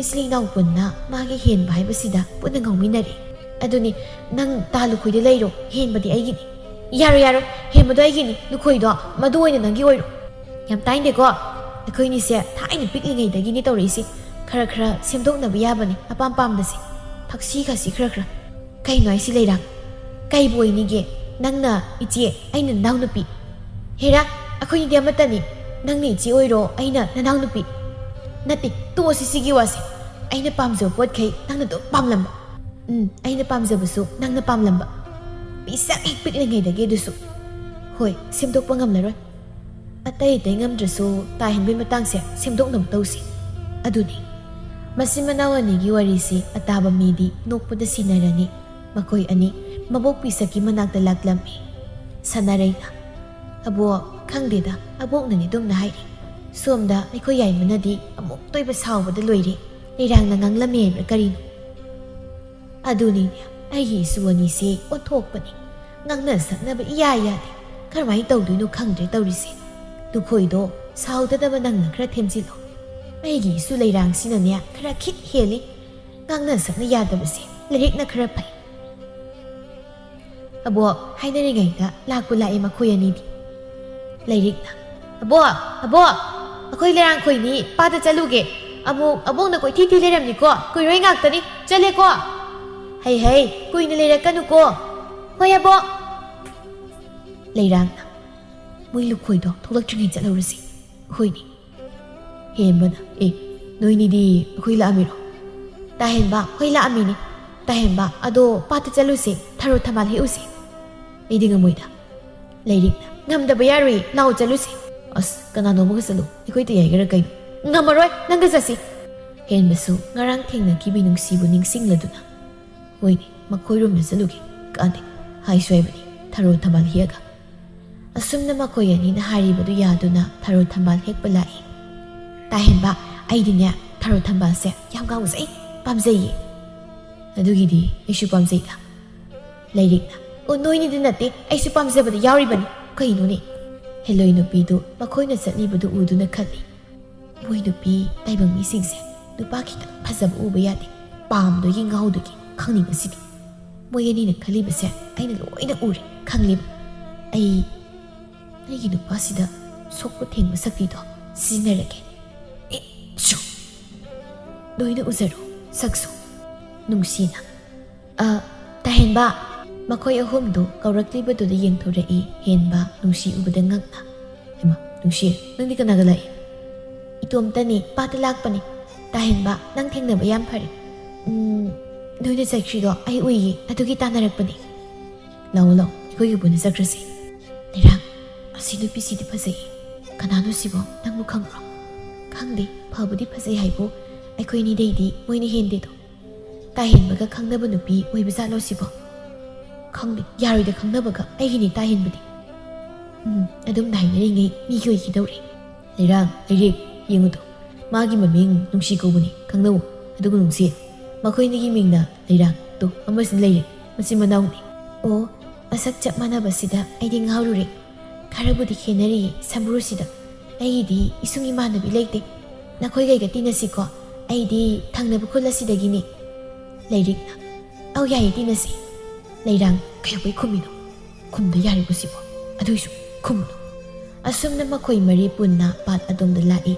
ꯏꯆꯤꯜ ꯏꯅꯥꯎ ꯄꯨꯟꯅ ꯃꯥꯒꯤ ꯍꯦꯟꯕ ꯍꯥꯏꯕꯁꯤꯗ ꯄꯨꯟꯅ ꯉꯥꯎꯃꯤꯟꯅꯔꯦ꯫ ꯑꯗꯨꯅꯤ, ꯅꯪ ꯇꯥ ꯂꯨꯈꯣꯏꯗ ꯂꯩꯔꯣ, ꯍꯦꯟꯕꯗꯤ ꯑꯩꯒꯤꯅꯤ꯫" "ꯌꯥꯔꯣꯏ, ꯌꯥꯔꯣꯏ, ꯍꯦꯟꯕꯗꯣ ꯑꯩꯒꯤꯅꯤ, ꯂꯨꯈꯣꯏꯗꯣ ꯃꯗꯨ ꯑꯣꯏꯅ ꯅꯪꯒꯤ ꯑꯣꯏꯔꯣ꯫" "ꯌꯥꯝ ꯇꯥꯏꯅꯤꯡꯗꯦꯀꯣ꯫ ꯑꯩꯈꯣꯏꯅꯤꯁꯦ ꯊꯥꯏꯅ ꯄꯤꯛꯂꯤꯉꯩꯗꯒꯤꯅꯤ ꯇꯧꯔꯛꯏꯁꯦ꯫ ꯈꯔ ꯈꯔ ꯁꯦꯝꯗꯣꯛꯅꯕ ꯌꯥꯕꯅꯤ ꯑꯄꯥꯝ ꯄꯥꯝꯗꯁꯦ꯫ ꯊꯛꯁꯤ ꯈꯥꯁꯤ ꯈꯔ ꯈꯔ꯫" "ꯀꯩꯅꯣ ꯍꯥꯏꯁꯤ ꯂꯩꯔꯥꯡ? ꯀꯩꯕꯨ ꯑꯣꯏꯅꯤꯒꯦ? ꯅꯪꯅ ꯏꯆꯦ, ꯑꯩꯅ ꯅꯅꯥꯎꯅꯨꯄꯤ꯫ ꯍꯦꯔꯥ, ꯑꯩꯈꯣꯏꯅꯤꯗꯤ ꯑꯃꯠꯇꯅꯤ꯫ ꯅꯪꯅ ꯏꯆꯦ ꯑꯣꯏꯔꯣ, ꯑꯩꯅ ꯅꯅꯥꯎꯅꯨꯄꯤ꯫" "ꯅꯠꯇꯦ, ꯇꯣꯛꯑꯁꯤ ꯁꯤꯒꯤ ꯋꯥꯁꯦ꯫ ꯑꯩꯅ ꯄꯥꯝꯖꯕ ꯄꯣꯠꯈꯩ ꯅꯪꯅ ꯑꯗꯨꯝ ꯄꯥꯝꯂꯝꯕ꯫ ꯎꯝ, ꯑꯩꯅ ꯄꯥꯝꯖꯕꯁꯨ ꯅꯪꯅ ꯄꯥꯝꯂꯝꯕ꯫ ꯄꯤꯁꯛ ꯍꯦꯛ ꯄꯤꯛꯂꯤꯉꯩꯗꯒꯤ ꯑꯗꯨꯁꯨ꯫ ꯍꯣꯏ, ꯁꯦꯝꯗꯣꯛꯄ ꯉꯝꯂꯔꯣꯏ꯫ ꯑꯇꯩ ꯑꯇꯩ ꯉꯝꯗ꯭ꯔꯁꯨ ꯇꯥ ꯍꯦꯟꯕꯩ ꯃꯇꯥꯡꯁꯦ ꯁꯦꯝꯗꯣꯛꯅꯕ ꯇꯧꯁꯤ꯫" ꯑꯗꯨꯅꯤ꯫ ꯃꯆꯤꯟ ꯃꯅꯥꯎ ꯑꯅꯤꯒꯤ ꯋꯥꯔꯤꯁꯤ ꯑꯇꯥꯕ ꯃꯤꯗꯤ ꯅꯣꯛꯄꯗ ꯁꯤꯅꯔꯅꯤ꯫ ꯃꯈꯣꯏ ꯑꯅꯤ ꯃꯕꯣꯛ ꯄꯤꯁꯛꯀꯤ ꯃꯅꯥꯛꯇ ꯂꯥꯛꯂꯝꯃꯤ꯫ ꯁꯅꯥꯔꯩꯅ, "ꯑꯕꯣꯛ, ꯈꯪꯗꯦꯗ, ꯑꯕꯣꯛꯅꯅꯤ ꯑꯗꯨꯝꯅ ꯍꯥꯏꯔꯤ꯫ ꯁꯣꯝꯗ ꯑꯩꯈꯣꯏ ꯌꯥꯏꯃꯅꯗꯤ ꯑꯃꯨꯛꯇ ꯑꯣꯏꯕ ꯁꯥꯎꯕꯗ ꯂꯣꯏꯔꯦ꯫ ꯂꯩꯔꯥꯡꯅ ꯉꯥꯡꯂꯝꯃꯦ ꯍꯥꯏꯕ꯭ꯔꯥ ꯀꯔꯤꯅꯣ?" "ꯑꯗꯨꯅꯤꯅꯦ, ꯑꯩꯒꯤ ꯏꯁꯨ ꯑꯅꯤꯁꯤ ꯑꯣꯟꯊꯣꯛꯄꯅꯤ꯫ ꯉꯥꯡꯅ ꯁꯛꯅꯕ ꯏꯌꯥ ꯌꯥꯗꯦ꯫ ꯀꯔꯝꯍꯥꯏꯅ ꯇꯧꯗꯣꯏꯅꯣ ꯈꯪꯗ꯭ꯔꯦ ꯇꯧꯔꯤꯁꯦ꯫ ꯂꯨꯈꯣꯏꯗꯣ ꯁꯥꯎꯗꯅꯕ ꯅꯪꯅ ꯈꯔ ꯊꯦꯝꯖꯤꯜꯂꯣ꯫ ꯑꯩꯒꯤ ꯏꯁꯨ ꯂꯩꯔꯥꯡꯁꯤꯅꯅꯦ ꯈꯔ ꯈꯤꯠ ꯍꯦꯜꯂꯤ꯫ ꯉꯥꯡꯅ ꯁꯛꯅ ꯌꯥꯗꯕꯁꯦ ꯂꯥꯏꯔꯤꯛꯅ ꯈꯔ ꯐꯩ꯫ ꯑꯕꯣꯛ ꯍꯥꯏꯅꯔꯤꯉꯩꯗ ꯂꯥꯛꯄꯨ ꯂꯥꯛꯑꯦ ꯃꯈꯣꯏ ꯑꯅꯤꯗꯤ꯫ ꯂꯥꯏꯔꯤꯛꯅ, "ꯑꯕꯣꯛ, ꯑꯕꯣꯛ, ꯑꯩꯈꯣꯏ ꯂꯩꯔꯥꯡꯈꯣꯏꯅꯤ ꯄꯥꯠꯇ ꯆꯠꯂꯨꯒꯦ꯫ ꯑꯃꯨꯛ ꯑꯕꯣꯛꯅ ꯀꯣꯏꯊꯤ ꯊꯤ ꯂꯩꯔꯝꯅꯤꯀꯣ, ꯀꯨꯏꯔꯣꯏ ꯉꯥꯛꯇꯅꯤ, ꯆꯠꯂꯦꯀꯣ꯫ ꯍꯩ ꯍꯩ, ꯀꯨꯏꯅ ꯂꯩꯔꯛꯀꯅꯨꯀꯣ꯫ ꯍꯣꯏ ꯑꯕꯣꯛ꯫" ꯂꯩꯔꯥꯡꯅ, "ꯃꯣꯏ ꯂꯨꯈꯣꯏꯗꯣ ꯊꯣꯛꯂꯛꯇ꯭ꯔꯤꯉꯩ ꯆꯠꯍꯧꯔꯁꯤ, ꯑꯩꯈꯣꯏꯅꯤ꯫" ꯍꯦꯟꯕꯅ, "ꯑꯦ, ꯅꯣꯏꯅꯤꯗꯤ ꯑꯩꯈꯣꯏ ꯂꯥꯛꯑꯝꯃꯤꯔꯣ?" ꯇꯥꯍꯦꯟꯕ, "ꯍꯣꯏ ꯂꯥꯛꯑꯝꯃꯤꯅꯤ꯫ ꯇꯥꯍꯦꯟꯕ, ꯑꯗꯣ ꯄꯥꯠꯇ ꯆꯠꯂꯨꯁꯦ, ꯊꯔꯣ ꯊꯝꯕꯥꯜ ꯍꯦꯛꯎꯁꯦ꯫" "ꯑꯩꯗꯤ ꯉꯝꯃꯣꯏꯗ꯫" ꯂꯥꯏꯔꯤꯛꯅ, "ꯉꯝꯗꯕ ꯌꯥꯔꯣꯏ, ꯂꯥꯛꯑꯣ ꯆꯠꯂꯨꯁꯦ꯫" "ꯑꯁ, ꯀꯅꯥꯅꯣꯝꯃꯒ ꯆꯠꯂꯨ, ꯑꯩꯈꯣꯏ ꯇꯌꯥꯏꯒꯔ ꯀꯩꯅꯣ?" "ꯉꯝꯃꯔꯣꯏ, ꯅꯪꯒ ꯆꯠꯁꯤ꯫" ꯍꯦꯟꯕꯁꯨ ꯉꯔꯥꯡ ꯊꯦꯡꯅꯈꯤꯕꯤ ꯅꯨꯡꯁꯤꯕꯨ ꯅꯤꯡꯁꯤꯡꯂꯗꯨꯅ, "ꯍꯣꯏꯅꯦ, ꯃꯈꯣꯏꯔꯣꯝꯗ ꯆꯠꯂꯨꯒꯦ꯫ ꯀꯥꯟꯗꯦ, ꯍꯥꯏꯁꯨ ꯍꯥꯏꯕꯅꯤ, ꯊꯔꯣ ꯊꯝꯕꯥꯜ ꯍꯦꯛꯑꯒ꯫" ꯑꯁꯨꯝꯅ ꯃꯈꯣꯏ ꯑꯅꯤꯅ ꯍꯥꯏꯔꯤꯕꯗꯨ ꯌꯥꯗꯨꯅ ꯊꯔꯣ ꯊꯝꯕꯥꯜ ꯍꯦꯛꯄ ꯂꯥꯛꯏ꯫ "ꯇꯥꯍꯦꯟꯕ, ꯑꯩꯗꯤꯅꯦ ꯊꯔꯣ ꯊꯝꯕꯥꯜꯁꯦ ꯌꯥꯝ ꯉꯥꯎꯖꯩ, ꯄꯥꯝꯖꯩꯌꯦ꯫" "ꯑꯗꯨꯒꯤꯗꯤ ꯑꯩꯁꯨ ꯄꯥꯝꯖꯩꯗ꯫" ꯂꯥꯏꯔꯤꯛꯅ, "ꯑꯣ, ꯅꯣꯏꯅꯤꯗꯤ ꯅꯠꯇꯦ, ꯑꯩꯁꯨ ꯄꯥꯝꯖꯕꯗ ꯌꯥꯎꯔꯤꯕꯅꯤ꯫ ꯀꯩꯅꯣꯅꯦ?" ꯍꯦꯂꯣꯏ ꯅꯨꯄꯤꯗꯨ ꯃꯈꯣꯏꯅ ꯆꯠꯂꯤꯕꯗꯨ ꯎꯗꯨꯅ ꯈꯜꯂꯤ, "ꯃꯣꯏ ꯅꯨꯄꯤ ꯇꯥꯏꯕꯪ ꯃꯤꯁꯤꯡꯁꯦ ꯅꯨꯄꯥ ꯈꯤꯇꯪ ꯐꯖꯕ ꯎꯕ ꯌꯥꯗꯦ, ꯄꯥꯝꯗꯣꯏꯒꯤ ꯉꯥꯎꯗꯣꯏꯒꯤ ꯈꯪꯅꯤꯡꯕꯁꯤꯗꯤ꯫ ꯃꯣꯏ ꯑꯅꯤꯅ ꯈꯜꯂꯤꯕꯁꯦ ꯑꯩꯅ ꯂꯣꯏꯅ ꯎꯔꯦ, ꯈꯪꯂꯤꯕ꯫ ꯑꯩ ꯑꯩꯒꯤ ꯅꯨꯄꯥꯁꯤꯗ ꯁꯣꯛꯄ ꯊꯦꯡꯕ ꯁꯛꯇꯤꯗꯣ ꯁꯤꯖꯤꯟꯅꯔꯒꯦ꯫" ꯑꯦ, ꯁꯨ꯫ ꯂꯣꯏꯅ ꯎꯖꯔꯣ, ꯁꯛꯁꯨ꯫ ꯅꯨꯡꯁꯤꯅ, "ꯑ, ꯇꯥꯍꯦꯟꯕ꯫" ꯃꯈꯣꯏ ꯑꯍꯨꯝꯗꯨ ꯀꯧꯔꯛꯂꯤꯕꯗꯨꯗ ꯌꯦꯡꯊꯣꯔꯛꯏ ꯍꯦꯟꯕ, ꯅꯨꯡꯁꯤ ꯎꯕꯗ ꯉꯛꯅ꯫ "ꯍꯩꯃꯥ, ꯅꯨꯡꯁꯤ, ꯅꯪꯗꯤ ꯀꯅꯥꯒ ꯂꯥꯛꯏ?" "ꯏꯇꯣꯝꯇꯅꯤ, ꯄꯥꯠꯇ ꯂꯥꯛꯄꯅꯤ꯫ ꯇꯥꯍꯦꯟꯕ, ꯅꯪ ꯊꯦꯡꯅꯕ ꯌꯥꯝ ꯐꯔꯦ꯫ ꯎꯝ, ꯅꯣꯏꯅ ꯆꯠꯈ꯭ꯔꯤꯗꯣ ꯑꯩ ꯎꯏꯌꯦ, ꯑꯗꯨꯒꯤ ꯇꯥꯟꯅꯔꯛꯄꯅꯤ꯫" "ꯂꯥꯛꯑꯣ, ꯂꯥꯛꯑꯣ, ꯑꯩꯈꯣꯏꯒ ꯄꯨꯟꯅ ꯆꯠꯈ꯭ꯔꯁꯤ꯫" ꯂꯩꯔꯥꯡ, "ꯑꯁꯤ ꯅꯨꯄꯤꯁꯤꯗꯤ ꯐꯖꯩꯌꯦ꯫ ꯀꯅꯥꯅꯣ ꯁꯤꯕꯣ? ꯅꯪꯕꯨ ꯈꯪꯕ꯭ꯔꯣ?" "ꯈꯪꯗꯦ, ꯐꯕꯨꯗꯤ ꯐꯖꯩ ꯍꯥꯏꯕꯨ, ꯑꯩꯈꯣꯏ ꯑꯅꯤꯗꯩꯗꯤ ꯃꯣꯏꯅ ꯍꯦꯟꯗꯦꯗꯣ꯫ ꯇꯥꯍꯦꯟꯕꯒ ꯈꯪꯅꯕ ꯅꯨꯄꯤ ꯑꯣꯏꯕꯖꯥꯠꯂꯣ ꯁꯤꯕꯣ?" "ꯈꯪꯗꯦ, ꯌꯥꯔꯣꯏꯗ ꯈꯪꯅꯕꯒ, ꯑꯩꯒꯤꯅꯤ ꯇꯥꯍꯦꯟꯕꯗꯤ꯫" "ꯎꯝ, ꯑꯗꯨꯝꯅ ꯍꯥꯏꯅꯔꯤꯉꯩ ꯃꯤꯒꯤ ꯑꯣꯏꯈꯤꯗꯧꯔꯦ꯫" "ꯂꯩꯔꯥꯡ, ꯂꯩꯔꯦ, ꯌꯦꯡꯉꯨꯗꯣ, ꯃꯥꯒꯤ ꯃꯃꯤꯡ ꯅꯨꯡꯁꯤ ꯀꯧꯕꯅꯤ, ꯈꯪꯅꯧ꯫ ꯑꯗꯨꯒ ꯅꯨꯡꯁꯤ, ꯃꯈꯣꯏꯅꯤꯒꯤ ꯃꯤꯡꯅ ꯂꯩꯔꯥꯡ, ꯇꯣ, ꯑꯃꯁꯨ ꯂꯩꯔꯦ, ꯃꯆꯤꯟ ꯃꯅꯥꯎꯅꯤ꯫" "ꯑꯣ, ꯃꯁꯛ ꯆꯞ ꯃꯥꯟꯅꯕꯁꯤꯗ ꯑꯩꯗꯤ ꯉꯥꯎꯔꯨꯔꯦ꯫ ꯈꯔꯕꯨꯗꯤ ꯈꯦꯠꯅꯔꯤꯌꯦ ꯁꯝꯕ꯭ꯔꯨꯁꯤꯗ꯫ ꯑꯩꯒꯤꯗꯤ ꯏꯁꯨꯡ ꯏꯃꯥꯟꯅꯕꯤ ꯂꯩꯇꯦ꯫ ꯅꯈꯣꯏꯒꯩꯒ ꯇꯤꯟꯅꯁꯤꯀꯣ, ꯑꯩꯗꯤ ꯊꯪꯅꯕ ꯈꯨꯜ ꯑꯁꯤꯗꯒꯤꯅꯤ꯫" ꯂꯩꯔꯤꯛꯅ, "ꯑꯧ, ꯌꯥꯏꯌꯦ, ꯇꯤꯟꯅꯁꯤ꯫" ꯂꯩꯔꯥꯡ, "ꯀꯩꯗꯧꯕꯩ ꯈꯨꯝꯃꯤꯅꯣ? ꯈꯨꯝꯗ ꯌꯥꯔꯤꯕꯣ ꯁꯤꯕꯣ? ꯑꯗꯨꯏꯁꯨ ꯈꯨꯝꯃꯨꯅꯨ꯫" ꯑꯁꯨꯝꯅ ꯃꯈꯣꯏ ꯃꯔꯤ ꯄꯨꯟꯅ ꯄꯥꯠ ꯑꯗꯣꯝꯗ ꯂꯥꯛꯏ꯫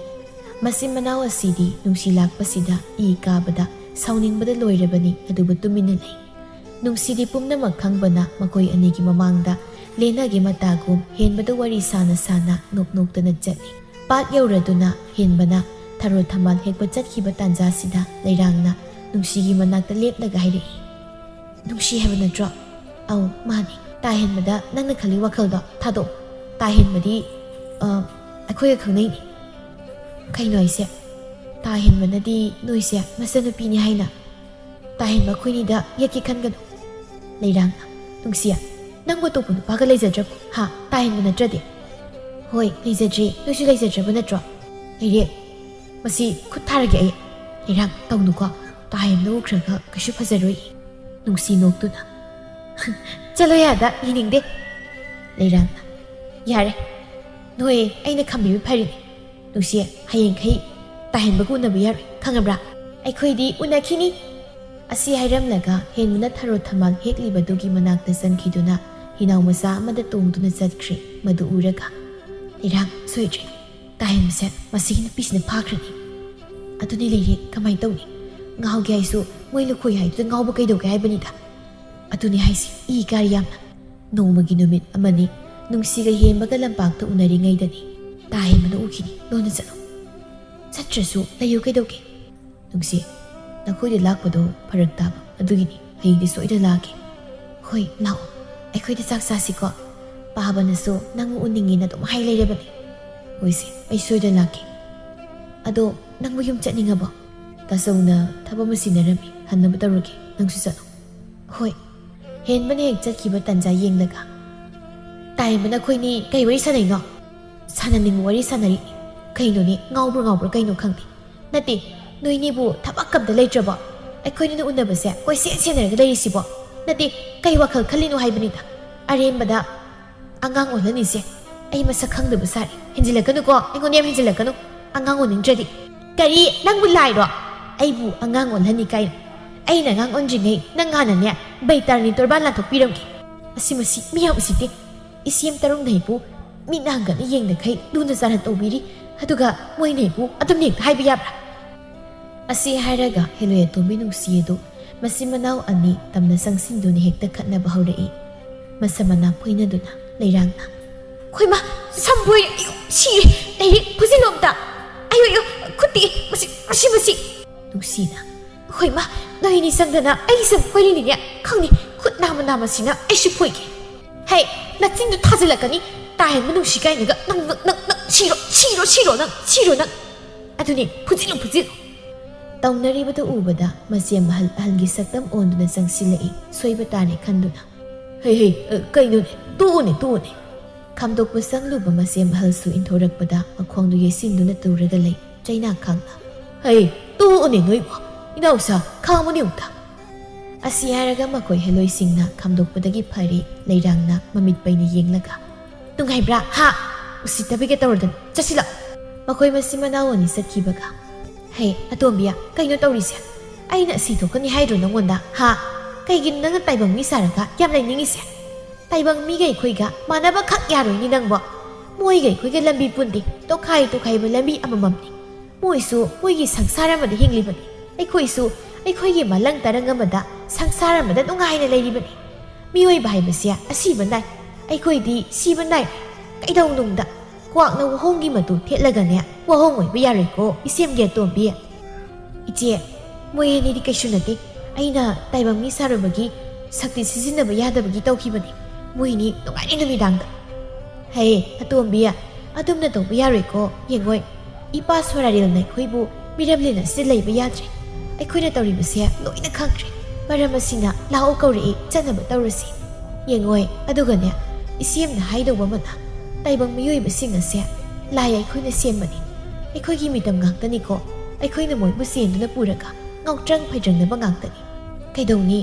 ꯃꯆꯤꯟ ꯃꯅꯥꯎ ꯑꯁꯤꯗꯤ ꯅꯨꯡꯁꯤ ꯂꯥꯛꯄꯁꯤꯗ ꯏ ꯀꯥꯕꯗ ꯁꯥꯎꯅꯤꯡꯕꯗ ꯂꯣꯏꯔꯕꯅꯤ, ꯑꯗꯨꯕꯨ ꯇꯨꯃꯤꯟꯅ ꯂꯩ꯫ ꯅꯨꯡꯁꯤꯗꯤ ꯄꯨꯝꯅꯃꯛ ꯈꯪꯕꯅ ꯃꯈꯣꯏ ꯑꯅꯤꯒꯤ ꯃꯃꯥꯡꯗ ꯂꯦꯟꯅꯒꯦ ꯃꯇꯥꯒꯨꯝ ꯍꯦꯟꯕꯗ ꯋꯥꯔꯤ ꯁꯥꯅ ꯁꯥꯅ ꯅꯣꯛ ꯅꯣꯛꯇꯅ ꯆꯠꯂꯤ꯫ ꯄꯥꯠ ꯌꯧꯔꯗꯨꯅ ꯍꯦꯟꯕꯅ ꯊꯔꯣ ꯊꯝꯕꯥꯜ ꯍꯦꯛꯄ ꯆꯠꯈꯤꯕ ꯇꯥꯟꯖꯥꯁꯤꯗ ꯂꯩꯔꯥꯡꯅ ꯅꯨꯡꯁꯤꯒꯤ ꯃꯅꯥꯛꯇ ꯂꯦꯞꯂꯒ ꯍꯥꯏꯔꯛꯏ, "ꯅꯨꯡꯁꯤ ꯍꯥꯏꯕ ꯅꯠꯇ꯭ꯔꯣ?" "ꯑꯧ, ꯃꯥꯅꯤ꯫ ꯇꯥ ꯍꯦꯟꯕꯗ ꯅꯪꯅ ꯈꯜꯂꯤ ꯋꯥꯈꯜꯗꯣ ꯊꯥꯗꯣꯛꯑꯣ꯫ ꯇꯥ ꯍꯦꯟꯕꯗꯤ, ꯑ, ꯑꯩꯈꯣꯏꯒ ꯈꯪꯅꯩꯅꯤ꯫" "ꯀꯩꯅꯣ ꯍꯥꯏꯁꯦ? ꯇꯥ ꯍꯦꯟꯕꯅꯗꯤ ꯅꯣꯏꯁꯦ ꯃꯆꯟꯅꯨꯄꯤꯅꯤ ꯍꯥꯏꯅ?" "ꯇꯥ ꯍꯦꯟꯕ ꯑꯩꯈꯣꯏꯅꯤꯗ ꯌꯦꯠꯀꯦ ꯈꯟꯒꯅꯨ꯫" ꯂꯩꯔꯥꯡꯅ, "ꯅꯨꯡꯁꯤ, ꯅꯪꯕꯨ ꯑꯇꯣꯞꯄ ꯅꯨꯄꯥꯒ ꯂꯩꯖꯗ꯭ꯔꯕꯣ? ꯍꯥ? ꯇꯥ ꯍꯦꯟꯕ ꯅꯠꯇ꯭ꯔꯗꯤ?" "ꯍꯣꯏ, ꯂꯩꯖꯗ꯭ꯔꯤ꯫ ꯅꯣꯏꯁꯨ ꯂꯩꯖꯗ꯭ꯔꯕ ꯅꯠꯇ꯭ꯔꯣ?" "ꯂꯩꯔꯦ꯫ ꯃꯁꯤ ꯈꯨꯠ ꯊꯥꯔꯒꯦ ꯑꯩ꯫" "ꯂꯩꯔꯥꯡ, ꯇꯧꯅꯨꯀꯣ꯫ ꯇꯥ ꯍꯦꯟꯕ ꯎꯈ꯭ꯔꯒ ꯀꯩꯁꯨ ꯐꯖꯔꯣꯏ꯫" ꯅꯨꯡꯁꯤ ꯅꯣꯛꯇꯨꯅ, "ꯆꯠꯂꯣ ꯌꯥꯗ, ꯌꯦꯡꯅꯤꯡꯗꯦ꯫" ꯂꯩꯔꯥꯡꯅ, "ꯌꯥꯔꯦ, ꯅꯣꯏ ꯑꯩꯅ ꯈꯝꯕꯤꯕ ꯐꯔꯤꯅꯦ꯫ ꯅꯨꯡꯁꯤ, ꯍꯌꯦꯡꯈꯩ ꯇꯥ ꯍꯦꯟꯕꯒ ꯎꯅꯕ ꯌꯥꯔꯣꯏ, ꯈꯪꯉꯕ꯭ꯔꯥ? ꯑꯩꯈꯣꯏꯗꯤ ꯎꯅꯈꯤꯅꯤ꯫" ꯑꯁꯤ ꯍꯥꯏꯔꯝꯂꯒ ꯍꯦꯟꯕꯅ ꯊꯔꯣ ꯊꯝꯕꯥꯜ ꯍꯦꯛꯂꯤꯕꯗꯨꯒꯤ ꯃꯅꯥꯛꯇ ꯆꯪꯈꯤꯗꯨꯅ ꯍꯤꯅꯥꯎ ꯃꯆꯥ ꯑꯃꯗ ꯇꯣꯡꯗꯨꯅ ꯆꯠꯈ꯭ꯔꯦ꯫ ꯃꯗꯨ ꯎꯔꯒ, "ꯂꯩꯔꯥꯡ, ꯁꯣꯏꯗ꯭ꯔꯦ꯫ ꯇꯥ ꯍꯦꯟꯕꯁꯦ ꯃꯁꯤꯒꯤ ꯅꯨꯄꯤꯁꯤꯅ ꯐꯥꯈ꯭ꯔꯅꯤ꯫ ꯑꯗꯨꯅꯤ ꯂꯩꯔꯦ, ꯀꯃꯥꯏꯅ ꯇꯧꯅꯤ? ꯉꯥꯎꯒꯦ ꯍꯥꯏꯁꯨ ꯃꯣꯏ ꯂꯨꯈꯣꯏ ꯍꯥꯏꯗꯨꯗ ꯉꯥꯎꯕ ꯀꯩꯗꯧꯒꯦ ꯍꯥꯏꯕꯅꯤꯗ꯫ ꯑꯗꯨꯅꯤ ꯍꯥꯏꯁꯤ, ꯏ ꯀꯥꯔꯤ ꯌꯥꯝꯅ꯫" ꯅꯣꯡꯃꯒꯤ ꯅꯨꯃꯤꯠ ꯑꯃꯅꯤ ꯅꯨꯡꯁꯤꯒ ꯍꯦꯟꯕꯒ ꯂꯝꯄꯥꯛꯇ ꯎꯅꯔꯤꯉꯩꯗꯅꯤ ꯇꯥ ꯍꯦꯟꯕꯅ ꯎꯈꯤꯅꯤ꯫ "ꯂꯣꯟꯅ ꯆꯠꯂꯣ꯫" "ꯆꯠꯇ꯭ꯔꯁꯨ ꯂꯩꯌꯨ ꯀꯩꯗꯧꯒꯦ?" "ꯅꯨꯡꯁꯤ, ꯅꯈꯣꯏꯗ ꯂꯥꯛꯄꯗꯣ ꯐꯔꯛ ꯇꯥꯕ, ꯑꯗꯨꯒꯤꯅꯤ꯫ ꯍꯌꯦꯡꯗꯤ ꯁꯣꯏꯗꯅ ꯂꯥꯛꯀꯦ꯫" "ꯍꯣꯏ, ꯂꯥꯛꯑꯣ꯫ ꯑꯩꯈꯣꯏꯗ ꯆꯥꯛ ꯆꯥꯁꯤꯀꯣ꯫ ꯄꯥꯕꯅꯁꯨ ꯅꯪ ꯎꯅꯤꯡꯉꯦꯅ ꯑꯗꯨꯝ ꯍꯥꯏ ꯂꯩꯔꯕꯅꯦ꯫" "ꯍꯣꯏꯁꯦ, ꯑꯩ ꯁꯣꯏꯗꯅ ꯂꯥꯛꯀꯦ꯫ ꯑꯗꯣ ꯅꯪꯕꯨ ꯌꯨꯝ ꯆꯠꯅꯤꯡꯉꯕꯣ?" "ꯇꯥꯆꯧꯅ ꯊꯕꯛ ꯑꯃ ꯁꯤꯟꯅꯔꯝꯃꯤ, ꯍꯟꯅꯕ ꯇꯧꯔꯒꯦ꯫ ꯅꯪꯁꯨ ꯆꯠꯂꯣ꯫" "ꯍꯣꯏ꯫" ꯍꯦꯟꯕꯅ ꯍꯦꯛ ꯆꯠꯈꯤꯕ ꯇꯥꯟꯖꯥ ꯌꯦꯡꯂꯒ, "ꯇꯥ ꯍꯦꯟꯕ, ꯅꯈꯣꯏꯅꯤ ꯀꯩ ꯋꯥꯔꯤ ꯁꯥꯟꯅꯩꯅꯣ?" "ꯁꯥꯟꯅꯅꯤꯡꯕ ꯋꯥꯔꯤ ꯁꯥꯟꯅꯔꯤ꯫" "ꯀꯩꯅꯣꯅꯦ, ꯉꯥꯎꯕ꯭ꯔꯥ ꯉꯥꯎꯕ꯭ꯔꯥ ꯀꯩꯅꯣ ꯈꯪꯗꯦ꯫ ꯅꯠꯇꯦ, ꯅꯣꯏꯅꯤꯕꯨ ꯊꯕꯛ ꯑꯝꯇ ꯂꯩꯇ꯭ꯔꯕꯣ? ꯑꯩꯈꯣꯏꯅꯤꯅ ꯎꯅꯕꯁꯦ ꯀꯣꯏꯁꯦꯟ ꯁꯦꯟꯅꯔꯒ ꯂꯩꯔꯤꯁꯤꯕꯣ? ꯅꯠꯇꯦ, ꯀꯩ ꯋꯥꯈꯜ ꯈꯜꯂꯤꯅꯣ ꯍꯥꯏꯕꯅꯤꯗ? ꯑꯔꯦꯝꯕꯗ ꯑꯉꯥꯡ ꯑꯣꯜꯍꯟꯅꯤꯁꯦ꯫ ꯑꯩ ꯃꯁꯛ ꯈꯪꯗꯕ ꯁꯥꯔꯤ꯫ ꯍꯦꯟꯖꯤꯜꯂꯛꯀꯅꯨꯀꯣ, ꯑꯩꯉꯣꯟꯗ ꯌꯥꯝ ꯍꯦꯟꯖꯤꯜꯂꯛꯀꯅꯨ꯫ ꯑꯉꯥꯡ ꯑꯣꯟꯅꯤꯡꯗ꯭ꯔꯗꯤ꯫" "ꯀꯔꯤ? ꯅꯪꯕꯨ ꯂꯥꯏꯔꯣ? ꯑꯩꯕꯨ ꯑꯉꯥꯡ ꯑꯣꯜꯍꯟꯅꯤ ꯀꯥꯏꯅ? ꯑꯩꯅ ꯑꯉꯥꯡ ꯑꯣꯟꯗ꯭ꯔꯤꯉꯩ ꯅꯪ ꯍꯥꯟꯅꯅꯦ ꯕꯩꯇꯥꯔꯅꯤ ꯇꯣꯔꯕꯥꯟ ꯂꯥꯟꯊꯣꯛꯄꯤꯔꯝꯒꯦ꯫ ꯑꯁꯤ ꯃꯁꯤ ꯃꯤ ꯌꯥꯝ ꯎꯁꯤꯠꯇꯦ꯫ ꯏꯆꯦꯝ ꯇꯔꯨꯡꯗꯩꯕꯨ ꯃꯤꯠ ꯅꯥ ꯍꯪꯒꯠꯅ ꯌꯦꯡꯗꯈꯩ ꯂꯨꯅ ꯆꯥꯟꯅ ꯇꯧꯕꯤꯔꯤ, ꯑꯗꯨꯒ ꯃꯣꯏꯅ ꯑꯩꯕꯨ ꯑꯗꯨꯝ ꯍꯦꯛꯇ ꯍꯥꯏꯕ ꯌꯥꯕ꯭ꯔꯥ? ꯑꯁꯤ ꯍꯥꯏꯔꯒ ꯍꯦꯂꯣꯏ ꯑꯇꯣꯝꯕꯤ ꯅꯨꯡꯁꯤ ꯑꯗꯨ ꯃꯆꯤꯟ ꯃꯅꯥꯎ ꯑꯅꯤ ꯇꯝꯅ ꯆꯪꯁꯤꯟꯗꯨꯅ ꯍꯦꯛꯇ ꯈꯠꯅꯕ ꯍꯧꯔꯛꯏ꯫ ꯃꯁꯝ ꯃꯅꯥ ꯐꯣꯏꯅꯗꯨꯅ ꯂꯩꯔꯥꯡꯅ, "ꯈꯣꯏꯃ, ꯁꯝ ꯐꯣꯏꯔꯦ, ꯑꯌꯣ, ꯁꯤꯔꯦ, ꯂꯩꯔꯦ, ꯈꯨꯖꯤꯜꯂꯣꯝꯗ, ꯑꯌꯣ, ꯑꯌꯣ, ꯈꯨꯠꯇꯤ, ꯃꯁꯤ, ꯃꯁꯤ, ꯃꯁꯤ!" ꯅꯨꯡꯁꯤꯅ, "ꯈꯣꯏꯃ, ꯅꯣꯏꯅꯤ ꯆꯪꯗꯅ ꯑꯩ ꯁꯝ ꯐꯣꯏꯔꯤꯅꯤꯅꯦ, ꯈꯪꯅꯤ, ꯈꯨꯠ ꯅꯥꯝꯃ ꯅꯥꯝꯃꯁꯤꯅ ꯑꯩꯁꯨ ꯐꯣꯏꯒꯦ꯫ ꯍꯦ, ꯅꯆꯤꯟꯗꯨ ꯊꯥꯖꯤꯜꯂꯛꯀꯅꯤ, ꯇꯥꯍꯦꯟꯕ ꯅꯨꯡꯁꯤ ꯀꯥꯏꯅꯒ, ꯅꯪ, ꯅꯪ, ꯅꯪ, ꯅꯪ, ꯁꯤꯔꯣ, ꯁꯤꯔꯣ, ꯁꯤꯔꯣ, ꯅꯪ, ꯁꯤꯔꯣ, ꯅꯪ꯫ ꯑꯗꯨꯅꯤ, ꯐꯨꯖꯤꯜꯂꯨ, ꯐꯨꯖꯤꯜꯂꯨ!" ꯇꯧꯅꯔꯤꯕꯗꯨ ꯎꯕꯗ ꯃꯆꯦꯝ ꯑꯍꯜ ꯑꯍꯜꯒꯤ ꯁꯛꯇꯝ ꯑꯣꯟꯗꯨꯅ ꯆꯪꯁꯤꯜꯂꯛꯏ, ꯁꯣꯏꯕ ꯇꯥꯔꯦ ꯈꯟꯗꯨꯅ꯫ "ꯍꯩ, ꯍꯩ, ꯑ, ꯀꯩꯅꯣꯅꯦ, ꯇꯣꯛꯎꯅꯦ, ꯇꯣꯛꯎꯅꯦ!" ꯈꯥꯝꯗꯣꯛꯄ ꯆꯪꯂꯨꯕ ꯃꯆꯦꯝ ꯑꯍꯜꯁꯨ ꯏꯟꯊꯣꯔꯛꯄꯗ ꯃꯈꯣꯡꯗꯨ ꯌꯩꯁꯤꯟꯗꯨꯅ ꯇꯨꯔꯒ ꯂꯩ, ꯆꯩꯅꯥ ꯈꯥꯡꯅ꯫ "ꯍꯩ, ꯇꯣꯛꯎꯅꯦ ꯅꯣꯏꯕꯣ! ꯏꯅꯥꯎꯁꯥ, ꯈꯥꯝꯃꯨꯅꯦ ꯑꯃꯨꯛꯇ!" ꯑꯁꯤ ꯍꯥꯏꯔꯒ ꯃꯈꯣꯏ ꯍꯦꯂꯣꯏꯁꯤꯡꯅ ꯈꯥꯝꯗꯣꯛꯄꯗꯒꯤ ꯐꯔꯦ, ꯂꯩꯔꯥꯡꯅ ꯃꯃꯤꯠ ꯄꯩꯅ ꯌꯦꯡꯂꯒ, "ꯅꯨꯡꯉꯥꯏꯕ꯭ꯔꯥ? ꯍꯥ? ꯎꯁꯤꯠꯇꯕꯤꯒ ꯇꯧꯔꯗꯅ, ꯆꯠꯁꯤꯜꯂꯣ!" ꯃꯈꯣꯏ ꯃꯆꯤꯟ ꯃꯅꯥꯎ ꯑꯅꯤ ꯆꯠꯈꯤꯕꯒ, "ꯍꯦ, ꯑꯇꯣꯝꯕꯤ, ꯀꯩꯅꯣ ꯇꯧꯔꯤꯁꯦ? ꯑꯩꯅ ꯑꯁꯤ ꯊꯣꯛꯀꯅꯤ ꯍꯥꯏꯗ꯭ꯔꯣ ꯅꯪꯉꯣꯟꯗ? ꯍꯥ? ꯀꯩꯒꯤꯅꯣ ꯅꯪꯅ ꯇꯥꯏꯕꯪ ꯃꯤ ꯁꯥꯔꯒ ꯌꯥꯝ ꯂꯩꯅꯤꯡꯉꯤꯁꯦ? ꯇꯥꯏꯕꯪ ꯃꯤꯒ ꯑꯩꯈꯣꯏꯒ ꯃꯥꯟꯅꯕ ꯈꯛ ꯌꯥꯔꯣꯏꯅꯦ ꯅꯪꯕꯣ꯫ ꯃꯣꯏꯒ ꯑꯩꯈꯣꯏꯒ ꯂꯝꯕꯤ ꯄꯨꯟꯗꯦ, ꯇꯣꯈꯥꯏ ꯇꯣꯈꯥꯏꯕ ꯂꯝꯕꯤ ꯑꯃꯃꯝꯅꯤ꯫ ꯃꯣꯏꯁꯨ ꯃꯣꯏꯒꯤ ꯁꯪꯁꯥꯔ ꯑꯃꯗ ꯍꯤꯡꯂꯤꯕꯅꯤ, ꯑꯩꯈꯣꯏꯁꯨ ꯑꯩꯈꯣꯏꯒꯤ ꯃꯥꯂꯪ ꯇꯔꯪ ꯑꯃꯗ ꯁꯪꯁꯥꯔ ꯑꯃꯗ ꯅꯨꯡꯉꯥꯏꯅ ꯂꯩꯔꯤꯕꯅꯤ꯫ ꯃꯤꯑꯣꯏꯕ ꯍꯥꯏꯕꯁꯦ ꯑꯁꯤꯕ ꯅꯥꯏ, ꯑꯩꯈꯣꯏꯗꯤ ꯁꯤꯕ ꯅꯥꯏ꯫ ꯀꯩꯗꯧꯅꯨꯡꯗ ꯀ꯭ꯋꯥꯛꯅ ꯋꯥꯍꯣꯡꯒꯤ ꯃꯇꯨ ꯊꯦꯠꯂꯒꯅꯦ, ꯋꯥꯍꯣꯡ ꯑꯣꯏꯕ ꯌꯥꯔꯣꯏꯀꯣ, ꯏꯆꯦꯝꯒꯤ ꯑꯇꯣꯝꯕꯤ꯫" "ꯏꯆꯦ, ꯃꯣꯏ ꯑꯅꯤꯗꯤ ꯀꯩꯁꯨ ꯅꯠꯇꯦ꯫ ꯑꯩꯅ ꯇꯥꯏꯕꯪ ꯃꯤ ꯁꯥꯔꯨꯕꯒꯤ ꯁꯛꯇꯤ ꯁꯤꯖꯤꯟꯅꯕ ꯌꯥꯗꯕꯒꯤ ꯇꯧꯈꯤꯕꯅꯤ꯫ ꯃꯣꯏ ꯑꯅꯤ ꯅꯨꯡꯉꯥꯏꯅꯤ ꯅꯨꯃꯤꯗꯥꯡꯗ꯫" "ꯍꯦ, ꯑꯇꯣꯝꯕꯤ, ꯑꯗꯨꯝꯅ ꯇꯧꯕ ꯌꯥꯔꯣꯏꯀꯣ꯫ ꯌꯦꯡꯉꯣꯏ, ꯏꯄꯥ ꯁꯣꯔꯥꯔꯦꯜꯅ ꯑꯩꯈꯣꯏꯕꯨ ꯃꯤꯔꯝꯂꯦꯟ ꯑꯁꯤꯗ ꯂꯩꯕ ꯌꯥꯗ꯭ꯔꯦ꯫ ꯑꯩꯈꯣꯏꯅ ꯇꯧꯔꯤꯕꯁꯦ ꯂꯣꯏꯅ ꯈꯪꯈ꯭ꯔꯦ꯫ ꯃꯔꯝ ꯑꯁꯤꯅ ꯂꯥꯛꯑꯣ ꯀꯧꯔꯛꯏ, ꯆꯠꯅꯕ ꯇꯧꯔꯁꯤ꯫ ꯌꯦꯡꯉꯣꯏ, ꯑꯗꯨꯒꯅꯦ, ꯏꯆꯦꯝꯅ ꯍꯥꯏꯗꯧꯕ ꯑꯃꯅ, ꯇꯥꯏꯕꯪ ꯃꯤꯑꯣꯏꯕꯁꯤꯡ ꯑꯁꯦ ꯂꯥꯏ ꯑꯩꯈꯣꯏꯅ ꯁꯦꯝꯕꯅꯤ꯫ ꯑꯩꯈꯣꯏꯒꯤ ꯃꯤꯇꯝ ꯉꯥꯛꯇꯅꯤꯀꯣ꯫ ꯑꯩꯈꯣꯏꯅ ꯃꯣꯏꯕꯨ ꯆꯦꯟꯗꯨꯅ ꯄꯨꯔꯒ ꯉꯥꯎꯇ꯭ꯔꯪ ꯐꯩꯗ꯭ꯔꯪꯅꯕ ꯉꯥꯛꯇꯅꯤ꯫ ꯀꯩꯗꯧꯅꯤ?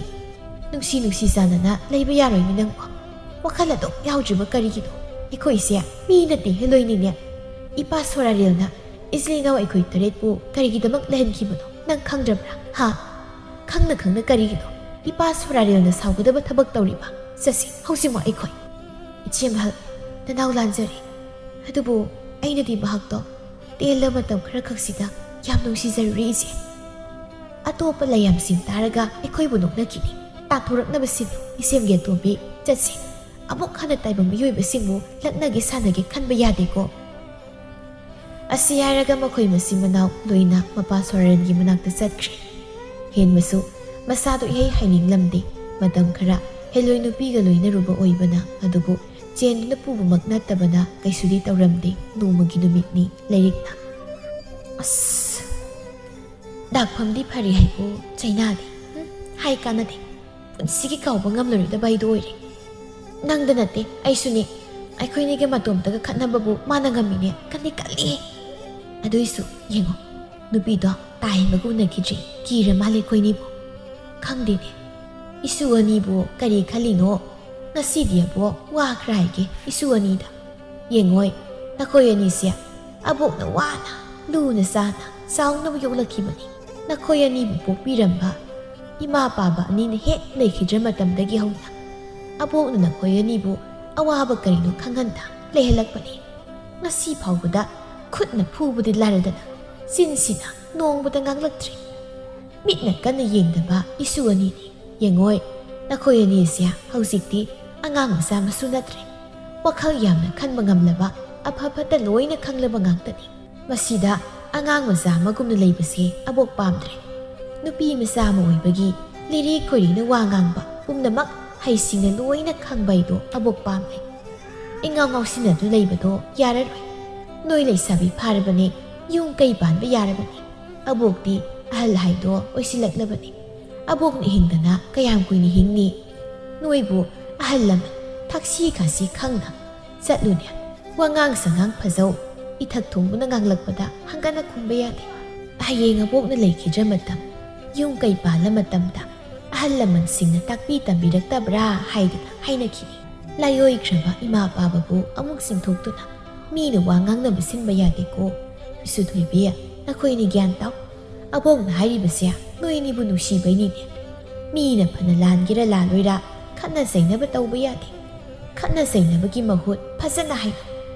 ꯅꯨꯡꯁꯤ ꯅꯨꯡꯁꯤ ꯆꯥꯟꯅꯅ ꯂꯩꯕ ꯌꯥꯔꯣꯏꯅꯦ ꯅꯪꯕꯣ꯫ ꯋꯥꯈꯜ ꯑꯗꯨꯛ ꯌꯥꯎꯗ꯭ꯔꯤꯕ ꯀꯔꯤꯒꯤꯅꯣ? ꯑꯩꯈꯣꯏꯁꯦ ꯃꯤ ꯅꯠꯇꯦ, ꯍꯦꯂꯣꯏꯅꯤꯅꯦ꯫ ꯏꯄꯥ ꯁꯣꯔꯥꯔꯦꯜꯅ ꯏꯆꯤꯜ ꯏꯅꯥꯎ ꯑꯩꯈꯣꯏ ꯇꯔꯦꯠꯄꯨ ꯀꯔꯤꯒꯤꯗꯃꯛ ꯂꯩꯍꯟꯈꯤꯕꯅꯣ ꯅꯪ ꯈꯪꯗ꯭ꯔꯕ꯭ꯔꯥ? ꯍꯥ?" ꯈꯪꯅ ꯈꯪꯅ ꯀꯔꯤꯒꯤꯅꯣ ꯏꯄꯥ ꯁꯣꯔꯥꯔꯦꯜꯅ ꯁꯥꯎꯒꯗꯕ ꯊꯕꯛ ꯇꯧꯔꯤꯕ? ꯆꯠꯁꯤ ꯍꯧꯖꯤꯛꯃꯛ ꯑꯩꯈꯣꯏ꯫ ꯏꯆꯦꯝꯍꯜ, ꯅꯅꯥꯎ ꯂꯥꯟꯖꯔꯦ꯫ ꯑꯗꯨꯕꯨ ꯑꯩꯅꯗꯤ ꯃꯍꯥꯛꯇꯣ ꯇꯦꯜꯂ ꯃꯇꯝ ꯈꯔꯈꯛꯁꯤꯗ ꯌꯥꯝ ꯅꯨꯡꯁꯤꯖꯔꯨꯔꯦ ꯏꯆꯦ꯫ ꯑꯇꯣꯞꯄ ꯂꯥꯏꯌꯥꯝꯁꯤꯡ ꯇꯥꯔꯒ ꯑꯩꯈꯣꯏꯕꯨ ꯅꯣꯛꯅꯈꯤꯅꯤ꯫ ꯇꯥꯟꯊꯣꯔꯛꯅꯕ ꯁꯤꯜꯂꯨ ꯏꯆꯦꯝꯒꯤ ꯑꯇꯣꯝꯕꯤ꯫ ꯆꯠꯁꯤ꯫ ꯑꯃꯨꯛ ꯍꯟꯅ ꯇꯥꯏꯕꯪ ꯃꯤꯑꯣꯏꯕꯁꯤꯡꯕꯨ ꯂꯛꯅꯒꯦ ꯁꯥꯟꯅꯒꯦ ꯈꯟꯕ ꯌꯥꯗꯦꯀꯣ꯫ ꯑꯁꯤ ꯍꯥꯏꯔꯒ ꯃꯈꯣꯏ ꯃꯆꯤꯟ ꯃꯅꯥꯎ ꯂꯣꯏꯅ ꯃꯄꯥ ꯁꯣꯔꯥꯔꯦꯜꯒꯤ ꯃꯅꯥꯛꯇ ꯆꯠꯈ꯭ꯔꯦ꯫ ꯍꯦꯟꯕꯁꯨ ꯃꯁꯥꯗꯣ ꯏꯍꯩ ꯍꯩꯅꯤꯡꯂꯝꯗꯦ꯫ ꯃꯇꯝ ꯈꯔ ꯍꯦꯂꯣꯏ ꯅꯨꯄꯤꯒ ꯂꯣꯏꯅꯔꯨꯕ ꯑꯣꯏꯕꯅ, ꯑꯗꯨꯕꯨ ꯆꯦꯟꯗꯨꯅ ꯄꯨꯕꯃꯛ ꯅꯠꯇꯕꯅ ꯀꯩꯁꯨꯗꯤ ꯇꯧꯔꯝꯗꯦ꯫ ꯅꯣꯡꯃꯒꯤ ꯅꯨꯃꯤꯠꯅꯤ ꯂꯩꯔꯤꯛꯅ꯫ ꯑꯁ, ꯗꯥꯛꯐꯝꯗꯤ ꯐꯔꯦ ꯍꯥꯏꯕꯨ ꯆꯩꯅꯥꯗꯦ꯫ ꯍꯨꯝ, ꯍꯥꯏ ꯀꯥꯟꯅꯗꯦ꯫ ꯄꯨꯟꯁꯤꯒꯤ ꯀꯥꯎꯕ ꯉꯝꯂꯔꯣꯏꯗꯕ ꯑꯩꯗꯣ ꯑꯣꯏꯔꯦ꯫ ꯅꯪꯗ ꯅꯠꯇꯦ, ꯑꯩꯁꯨꯅꯦ꯫ ꯑꯩꯈꯣꯏꯅꯤꯒꯤ ꯃꯇꯣꯝꯇꯒ ꯈꯠꯅꯕꯕꯨ ꯃꯥꯅ ꯉꯝꯃꯤꯅꯦ꯫ ꯀꯜꯂꯤ, ꯀꯜꯂꯤ꯫ ꯑꯗꯨꯏꯁꯨ ꯌꯦꯡꯉꯣ, ꯅꯨꯄꯤꯗꯣ ꯇꯥ ꯍꯦꯟꯕꯒ ꯎꯅꯈꯤꯗ꯭ꯔꯦ꯫ ꯀꯤꯔ ꯃꯥꯜꯂꯦ ꯑꯩꯈꯣꯏꯅꯤꯕꯨ꯫ ꯈꯪꯗꯦꯅꯦ, ꯏꯁꯨ ꯑꯅꯤꯕꯨ ꯀꯔꯤ ꯈꯜꯂꯤꯅꯣ? ꯉꯁꯤꯗꯤ ꯑꯕꯣꯛ ꯋꯥ ꯈꯔ ꯍꯥꯏꯒꯦ ꯏꯁꯨ ꯑꯅꯤꯗ꯫ ꯌꯦꯡꯉꯣꯏ, ꯅꯈꯣꯏ ꯑꯅꯤꯁꯦ ꯑꯕꯣꯛꯅ ꯋꯥꯅ, ꯂꯨꯅ ꯆꯥꯅ ꯆꯥꯎꯅꯕ ꯌꯣꯛꯂꯛꯈꯤꯕꯅꯤ꯫ ꯅꯈꯣꯏ ꯑꯅꯤꯕꯨ ꯄꯣꯛꯄꯤꯔꯝꯕ ꯏꯃꯥ ꯄꯥꯕ ꯑꯅꯤꯅ ꯍꯦꯛ ꯂꯩꯈꯤꯗ꯭ꯔ ꯃꯇꯝꯗꯒꯤ ꯍꯧꯅ ꯑꯕꯣꯛꯅ ꯅꯈꯣꯏ ꯑꯅꯤꯕꯨ ꯑꯋꯥꯕ ꯀꯔꯤꯅꯣ ꯈꯪꯍꯟꯗ ꯂꯩꯍꯜꯂꯛꯄꯅꯤ꯫ ꯉꯁꯤ ꯐꯥꯎꯕꯗ ꯈꯨꯠꯅ ꯐꯨꯕꯗꯤ ꯂꯥꯏꯔꯗꯅ ꯆꯤꯟꯁꯤꯅ ꯅꯣꯡꯃꯗ ꯉꯥꯡꯂꯛꯇ꯭ꯔꯤ꯫ ꯃꯤꯠꯅ ꯀꯟꯅ ꯌꯦꯡꯗꯕ ꯏꯁꯨ ꯑꯅꯤꯅꯤ꯫ ꯌꯦꯡꯉꯣꯏ, ꯅꯈꯣꯏ ꯑꯅꯤꯁꯦ ꯍꯧꯖꯤꯛꯇꯤ ꯑꯉꯥꯡ ꯃꯆꯥ ꯃꯁꯨ ꯅꯠꯇ꯭ꯔꯦ꯫ ꯋꯥꯈꯜ ꯌꯥꯝꯅ ꯈꯟꯕ ꯉꯝꯂꯕ, ꯑꯐ ꯐꯠꯇ ꯂꯣꯏꯅ ꯈꯪꯂꯕ ꯉꯥꯛꯇꯅꯤ꯫ ꯃꯁꯤꯗ ꯑꯉꯥꯡ ꯃꯆꯥ ꯑꯃꯒꯨꯝꯅ ꯂꯩꯕꯁꯦ ꯑꯕꯣꯛ ꯄꯥꯝꯗ꯭ꯔꯦ꯫ ꯅꯨꯄꯤ ꯃꯆꯥ ꯑꯃ ꯑꯣꯏꯕꯒꯤ ꯂꯤꯔꯤ ꯈꯣꯏꯔꯤꯅ ꯋꯥ ꯉꯥꯡꯕ ꯄꯨꯝꯅꯃꯛ ꯍꯩꯁꯤꯡꯅ ꯂꯣꯏꯅ ꯈꯪꯕ ꯍꯥꯏꯗꯣ ꯑꯕꯣꯛ ꯄꯥꯝꯂꯦ꯫ ꯏꯉꯥꯎ ꯉꯥꯎꯁꯤꯟꯅꯗꯨꯅ ꯂꯩꯕꯗꯣ ꯌꯥꯔꯔꯣꯏ꯫ ꯅꯣꯏ ꯂꯩꯁꯥꯕꯤ ꯐꯥꯔꯕꯅꯦ, ꯌꯨꯝ ꯀꯩ ꯄꯥꯟꯕ ꯌꯥꯔꯕꯅꯦ꯫ ꯑꯕꯣꯛꯇꯤ ꯑꯍꯜ ꯍꯥꯏꯗꯣ ꯑꯣꯏꯁꯤꯜꯂꯛꯂꯕꯅꯤ꯫ ꯑꯕꯣꯛꯅ ꯍꯤꯡꯗꯅ ꯀꯌꯥꯝ ꯀꯨꯏꯅ ꯍꯤꯡꯅꯤ? ꯅꯣꯏꯕꯨ ꯑꯍꯜ ꯂꯃꯟ ꯊꯛꯁꯤ ꯈꯥꯁꯤ ꯈꯪꯅ ꯆꯠꯂꯨꯅꯦ꯫ ꯋꯥꯉꯥꯡ ꯁꯉꯥꯡ ꯐꯖꯧ, ꯏꯊꯛ ꯊꯣꯡꯕꯅ ꯉꯥꯡꯂꯛꯄꯗ ꯍꯪꯒꯠꯅ ꯈꯨꯝꯕ ꯌꯥꯗꯦ꯫ ꯍꯌꯦꯡ ꯑꯕꯣꯛꯅ ꯂꯩꯈꯤꯗ꯭ꯔ ꯃꯇꯝ, ꯌꯨꯝ ꯀꯩ ꯄꯥꯜꯂ ꯃꯇꯝꯗ ꯑꯍꯜ ꯂꯃꯟꯁꯤꯡꯅ ꯇꯥꯛꯄꯤ ꯇꯝꯕꯤꯔꯛꯇꯕ꯭ꯔꯥ ꯍꯥꯏꯗꯅ ꯍꯥꯏꯅꯈꯤꯅꯤ꯫ ꯂꯥꯏꯑꯣꯏꯈ꯭ꯔꯕ ꯏꯃꯥ ꯄꯥꯕꯕꯨ ꯑꯃꯨꯛ ꯆꯤꯡꯊꯣꯛꯇꯨꯅ ꯃꯤꯅ ꯋꯥ ꯉꯥꯡꯅꯕ ꯁꯤꯟꯕ ꯌꯥꯗꯦꯀꯣ꯫ ꯏꯁꯨ ꯊꯣꯏꯕꯤ, ꯅꯈꯣꯏꯅꯤ ꯒ꯭ꯌꯥꯟ ꯇꯥꯎ꯫ ꯑꯕꯣꯛꯅ ꯍꯥꯏꯔꯤꯕꯁꯦ ꯅꯣꯏ ꯑꯅꯤꯕꯨ ꯅꯨꯡꯁꯤꯕꯩꯅꯤꯅꯦ꯫ ꯃꯤꯅ ꯐꯅ ꯂꯥꯟꯒꯦꯔꯥ ꯂꯥꯜꯂꯣꯏꯔꯥ, ꯈꯠꯅ ꯆꯩꯅꯕ ꯇꯧꯕ ꯌꯥꯗꯦ꯫ ꯈꯠꯅ ꯆꯩꯅꯕꯒꯤ ꯃꯍꯨꯠ ꯐꯖꯅ ꯍꯥꯏꯅꯧ꯫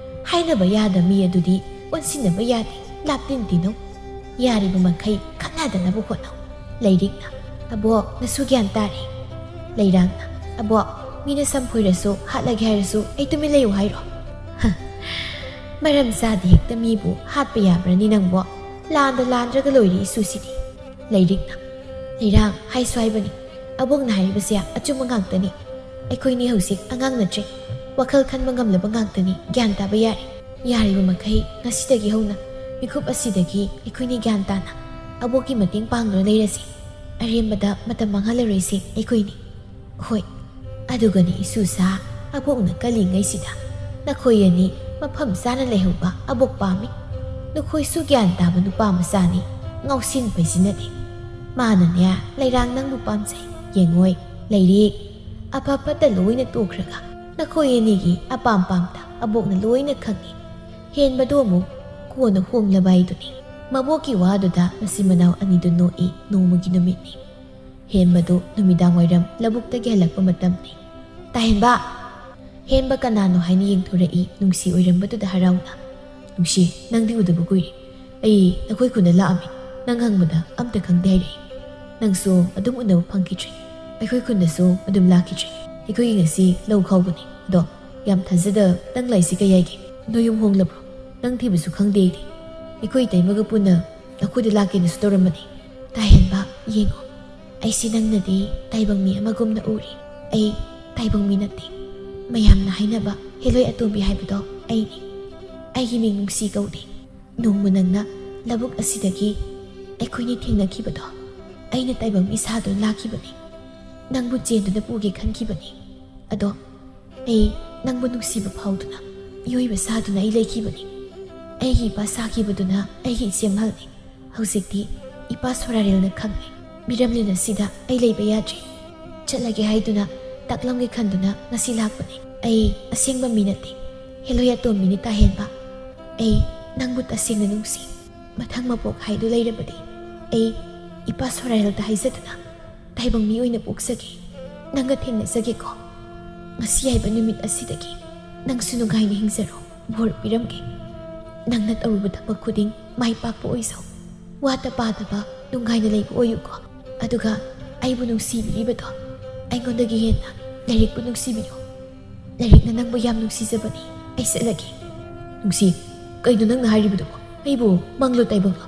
ꯍꯥꯏꯅꯕ ꯌꯥꯗ ꯃꯤ ꯑꯗꯨꯗꯤ ꯑꯣꯟꯁꯤꯟꯅꯕ ꯌꯥꯗꯦ, ꯂꯥꯞꯇꯤꯟ ꯇꯤꯟꯅꯧ꯫ ꯌꯥꯔꯤꯕ ꯃꯈꯩ ꯈꯠꯅꯗꯅꯕ ꯍꯣꯠꯅꯧ꯫ ꯂꯩꯔꯤꯛꯅ, "ꯑꯕꯣꯛ, ꯅꯁꯨ ꯒ꯭ꯌꯥꯟ ꯇꯥꯔꯦ?" ꯂꯩꯔꯥꯡꯅ, "ꯑꯕꯣꯛ, ꯃꯤꯅ ꯁꯝ ꯐꯣꯏꯔꯁꯨ, ꯍꯥꯠꯂꯒꯦ ꯍꯥꯏꯔꯁꯨ ꯑꯩ ꯇꯨꯃꯤꯟ ꯂꯩꯌꯨ ꯍꯥꯏꯔꯣ? ꯍ, ꯃꯔꯝ ꯆꯥꯗꯦ ꯍꯦꯛꯇ ꯃꯤꯕꯨ ꯍꯥꯠꯄ ꯌꯥꯕ꯭ꯔꯅꯤ ꯅꯪꯕꯣ? ꯂꯥꯟꯗ ꯂꯥꯟꯗ꯭ꯔꯒ ꯂꯣꯏꯔꯦ ꯏꯁꯨꯁꯤꯗꯤ꯫" ꯂꯩꯔꯤꯛꯅ, "ꯂꯩꯔꯥꯡ, ꯍꯥꯏꯁꯨ ꯍꯥꯏꯕꯅꯤ, ꯑꯕꯣꯛꯅ ꯍꯥꯏꯔꯤꯕꯁꯦ ꯑꯆꯨꯝꯕ ꯉꯥꯛꯇꯅꯤ꯫ ꯑꯩꯈꯣꯏꯅꯤ ꯍꯧꯖꯤꯛ ꯑꯉꯥꯡ ꯅꯠꯇ꯭ꯔꯦ꯫ ꯋꯥꯈꯜ ꯈꯟꯕ ꯉꯝꯂꯕ ꯉꯥꯛꯇꯅꯤ, ꯒ꯭ꯌꯥꯟ ꯇꯥꯕ ꯌꯥꯔꯦ꯫ ꯌꯥꯔꯤꯕ ꯃꯈꯩ ꯉꯁꯤꯗꯒꯤ ꯍꯧꯅ ꯃꯤꯀꯨꯞ ꯑꯁꯤꯗꯒꯤ ꯑꯩꯈꯣꯏꯅꯤ ꯒ꯭ꯌꯥꯟ ꯇꯥꯅ ꯑꯕꯣꯛꯀꯤ ꯃꯇꯦꯡ ꯄꯥꯡꯗꯨꯅ ꯂꯩꯔꯁꯤ꯫ ꯑꯔꯦꯝꯕꯗ ꯃꯇꯝ ꯃꯥꯡꯍꯜꯂꯔꯣꯏꯁꯤ ꯑꯩꯈꯣꯏꯅꯤ꯫ ꯍꯣꯏ, ꯑꯗꯨꯒꯅꯤ ꯏꯁꯨꯁꯥ, ꯑꯕꯣꯛꯅ ꯀꯜꯂꯤꯉꯩꯁꯤꯗ ꯅꯈꯣꯏ ꯑꯅꯤ ꯃꯐꯝ ꯆꯥꯅ ꯂꯩꯍꯧꯕ ꯑꯕꯣꯛ ꯄꯥꯝꯃꯤ꯫ ꯅꯈꯣꯏꯁꯨ ꯒ꯭ꯌꯥꯟ ꯇꯥꯕ ꯅꯨꯄꯥ ꯃꯆꯥꯅꯤ, ꯉꯥꯎꯁꯤꯟ ꯐꯩꯁꯤꯟꯅꯗꯦ꯫ ꯃꯥꯅꯅꯦ, ꯂꯩꯔꯥꯡ ꯅꯪꯕꯨ ꯄꯥꯝꯖꯩ꯫ ꯌꯦꯡꯉꯣꯏ, ꯂꯩꯔꯤꯛ, ꯑꯐ ꯐꯠꯇ ꯂꯣꯏꯅ ꯇꯣꯛꯈ꯭ꯔꯒ ꯅꯈꯣꯏ ꯑꯅꯤꯒꯤ ꯑꯄꯥꯝ ꯄꯥꯝꯗ ꯑꯕꯣꯛꯅ ꯂꯣꯏꯅ ꯈꯪꯉꯤ꯫ ꯍꯦꯟꯕꯗꯨ ꯑꯃꯨꯛ ꯀꯣꯟꯅ ꯍꯣꯡꯂꯕ ꯍꯥꯏꯗꯨꯅꯤ꯫" ꯃꯕꯣꯛꯀꯤ ꯋꯥꯗꯨꯗ ꯃꯆꯤꯟ ꯃꯅꯥꯎ ꯑꯅꯤꯗꯨ ꯅꯣꯛꯏ꯫ ꯅꯣꯡꯃꯒꯤ ꯅꯨꯃꯤꯠꯅꯤ꯫ ꯍꯦꯟꯕꯗꯨ ꯅꯨꯃꯤꯗꯥꯡ ꯋꯥꯏꯔꯝ ꯂꯧꯕꯨꯛꯇꯒꯤ ꯍꯜꯂꯛꯄ ꯃꯇꯝꯅꯤ꯫ "ꯇꯥꯍꯦꯟꯕ!" ꯍꯦꯟꯕ ꯀꯅꯥꯅꯣ ꯍꯥꯏꯅ ꯌꯦꯡꯊꯣꯔꯛꯏ, ꯅꯨꯡꯁꯤ ꯑꯣꯏꯔꯝꯕꯗꯨꯗ ꯍꯔꯥꯎꯅ꯫ "ꯅꯨꯡꯁꯤ, ꯅꯪꯗꯤ ꯎꯗꯕ ꯀꯨꯏꯔꯦ꯫ ꯑꯩ ꯅꯈꯣꯏ ꯈꯨꯟꯗ ꯂꯥꯛꯑꯝꯃꯤ꯫ ꯅꯪ ꯍꯪꯕꯗ ꯑꯝꯇ ꯈꯪꯗꯦ ꯍꯥꯏꯔꯛꯏ꯫ ꯅꯪꯁꯨ ꯑꯗꯨꯝ ꯎꯅꯕ ꯐꯪꯈꯤꯗ꯭ꯔꯦ꯫ ꯑꯩꯈꯣꯏ ꯈꯨꯟꯗꯁꯨ ꯑꯗꯨꯝ ꯂꯥꯛꯈꯤꯗ꯭ꯔꯦ꯫ ꯑꯩꯈꯣꯏꯒꯤ ꯉꯁꯤ ꯂꯧ ꯈꯥꯎꯕꯅꯤ꯫ ꯑꯗꯣ ꯌꯥꯝ ꯊꯥꯖꯗ ꯅꯪ ꯂꯥꯛꯏꯁꯤ ꯀꯩ ꯍꯥꯏꯒꯦ? ꯅꯣꯏ ꯌꯨꯝ ꯍꯣꯡꯂꯕ꯭ꯔꯣ? ꯅꯪ ꯊꯤꯕꯁꯨ ꯈꯪꯗꯦ ꯑꯩꯗꯤ꯫ ꯑꯩꯈꯣꯏ ꯏꯇꯩꯃꯒ ꯄꯨꯟꯅ ꯅꯈꯣꯏꯗ ꯂꯥꯛꯀꯦꯅꯁꯨ ꯇꯧꯔꯝꯕꯅꯤ꯫" "ꯇꯥꯍꯦꯟꯕ, ꯌꯦꯡꯉꯣ꯫ ꯑꯩꯁꯤ ꯅꯪꯅꯗꯤ ꯇꯥꯏꯕꯪ ꯃꯤ ꯑꯃꯒꯨꯝꯅ ꯎꯔꯤ꯫ ꯑꯩ ꯇꯥꯏꯕꯪ ꯃꯤ ꯅꯠꯇꯦ꯫ ꯃꯌꯥꯝꯅ ꯍꯥꯏꯅꯕ ꯍꯦꯂꯣꯏ ꯑꯇꯣꯝꯕꯤ ꯍꯥꯏꯕꯗꯣ ꯑꯩꯅꯤ꯫ ꯑꯩꯒꯤ ꯃꯤꯡ ꯅꯨꯡꯁꯤ ꯀꯧꯗꯦ꯫ ꯅꯣꯡꯃ ꯅꯪꯅ ꯂꯧꯕꯨꯛ ꯑꯁꯤꯗꯒꯤ ꯑꯩꯈꯣꯏꯅꯤ ꯊꯦꯡꯅꯈꯤꯕꯗꯣ, ꯑꯩꯅ ꯇꯥꯏꯕꯪ ꯃꯤ ꯁꯥꯗꯨꯅ ꯂꯥꯛꯈꯤꯕꯅꯤ꯫ ꯅꯪꯕꯨ ꯆꯦꯟꯗꯨꯅ ꯄꯨꯒꯦ ꯈꯟꯈꯤꯕꯅꯤ꯫ ꯑꯗꯣ ꯑꯩ ꯅꯪꯕꯨ ꯅꯨꯡꯁꯤꯕ ꯐꯥꯎꯗꯨꯅ ꯃꯤꯑꯣꯏꯕ ꯁꯥꯗꯨꯅ ꯑꯩ ꯂꯩꯈꯤꯕꯅꯤ꯫ ꯑꯩꯒꯤ ꯏꯄꯥ ꯁꯥꯈꯤꯕꯗꯨꯅ ꯑꯩꯒꯤ ꯏꯆꯦꯝꯍꯜꯅꯤ꯫ ꯍꯧꯖꯤꯛꯇꯤ ꯏꯄꯥ ꯁꯣꯔꯥꯔꯦꯜꯅ ꯈꯪꯂꯦ꯫ ꯃꯤꯔꯝꯂꯦꯟ ꯑꯁꯤꯗ ꯑꯩ ꯂꯩꯕ ꯌꯥꯗ꯭ꯔꯦ꯫ ꯆꯠꯂꯒꯦ ꯍꯥꯏꯗꯨꯅ ꯇꯥꯛꯂꯝꯒꯦ ꯈꯟꯗꯨꯅ ꯉꯁꯤ ꯂꯥꯛꯄꯅꯤ꯫ ꯑꯩ ꯑꯁꯦꯡꯕ ꯃꯤ ꯅꯠꯇꯦ꯫ ꯍꯦꯂꯣꯏ ꯑꯇꯣꯝꯕꯤꯅꯤ ꯇꯥꯍꯦꯟꯕ꯫ ꯑꯩ ꯅꯪꯕꯨ ꯇꯁꯦꯡꯅ ꯅꯨꯡꯁꯤ꯫ ꯃꯊꯪ ꯃꯄꯣꯛ ꯍꯥꯏꯗꯨ ꯂꯩꯔꯕꯗꯤ ꯑꯩ ꯏꯄꯥ ꯁꯣꯔꯥꯏꯜꯗ ꯍꯥꯏꯖꯗꯨꯅ ꯇꯥꯏꯕꯪ ꯃꯤ ꯑꯣꯏꯅ ꯄꯣꯛꯆꯒꯦ꯫ ꯅꯪꯒ ꯊꯦꯡꯅꯖꯒꯦꯀꯣ꯫ ꯉꯁꯤ ꯍꯥꯏꯕ ꯅꯨꯃꯤꯠ ꯑꯁꯤꯗꯒꯤ ꯅꯪꯁꯨ ꯅꯨꯡꯉꯥꯏꯅ ꯍꯤꯡꯖꯔꯣ꯫ ꯕꯣꯔ ꯄꯤꯔꯝꯒꯦ꯫ ꯅꯪꯅ ꯇꯧꯔꯨꯕ ꯊꯕꯛ ꯈꯨꯗꯤꯡ ꯃꯥꯏ ꯄꯥꯛꯄ ꯑꯣꯏꯖꯧ꯫ ꯋꯥꯠꯇ ꯄꯥꯗꯕ ꯅꯨꯡꯉꯥꯏꯅ ꯂꯩꯕ ꯑꯣꯏꯌꯨꯀꯣ꯫ ꯑꯗꯨꯒ ꯑꯩꯕꯨ ꯅꯨꯡꯁꯤꯕꯤꯔꯤꯕꯗꯣ ꯑꯩꯉꯣꯟꯗꯒꯤ ꯍꯦꯟꯅ ꯂꯥꯏꯔꯤꯛꯄꯨ ꯅꯨꯡꯁꯤꯕꯤꯌꯨ꯫ ꯂꯥꯏꯔꯤꯛꯅ ꯅꯪꯕꯨ ꯌꯥꯝ ꯅꯨꯡꯁꯤꯖꯕꯅꯤ꯫ ꯑꯩ ꯆꯠꯂꯒꯦ꯫ ꯅꯨꯡꯁꯤ, ꯀꯩꯅꯣ ꯅꯪꯅ ꯍꯥꯏꯔꯤꯕꯗꯨꯕꯣ? ꯑꯩꯕꯨ ꯃꯪꯂꯣ ꯇꯥꯏꯕꯪꯂꯣ?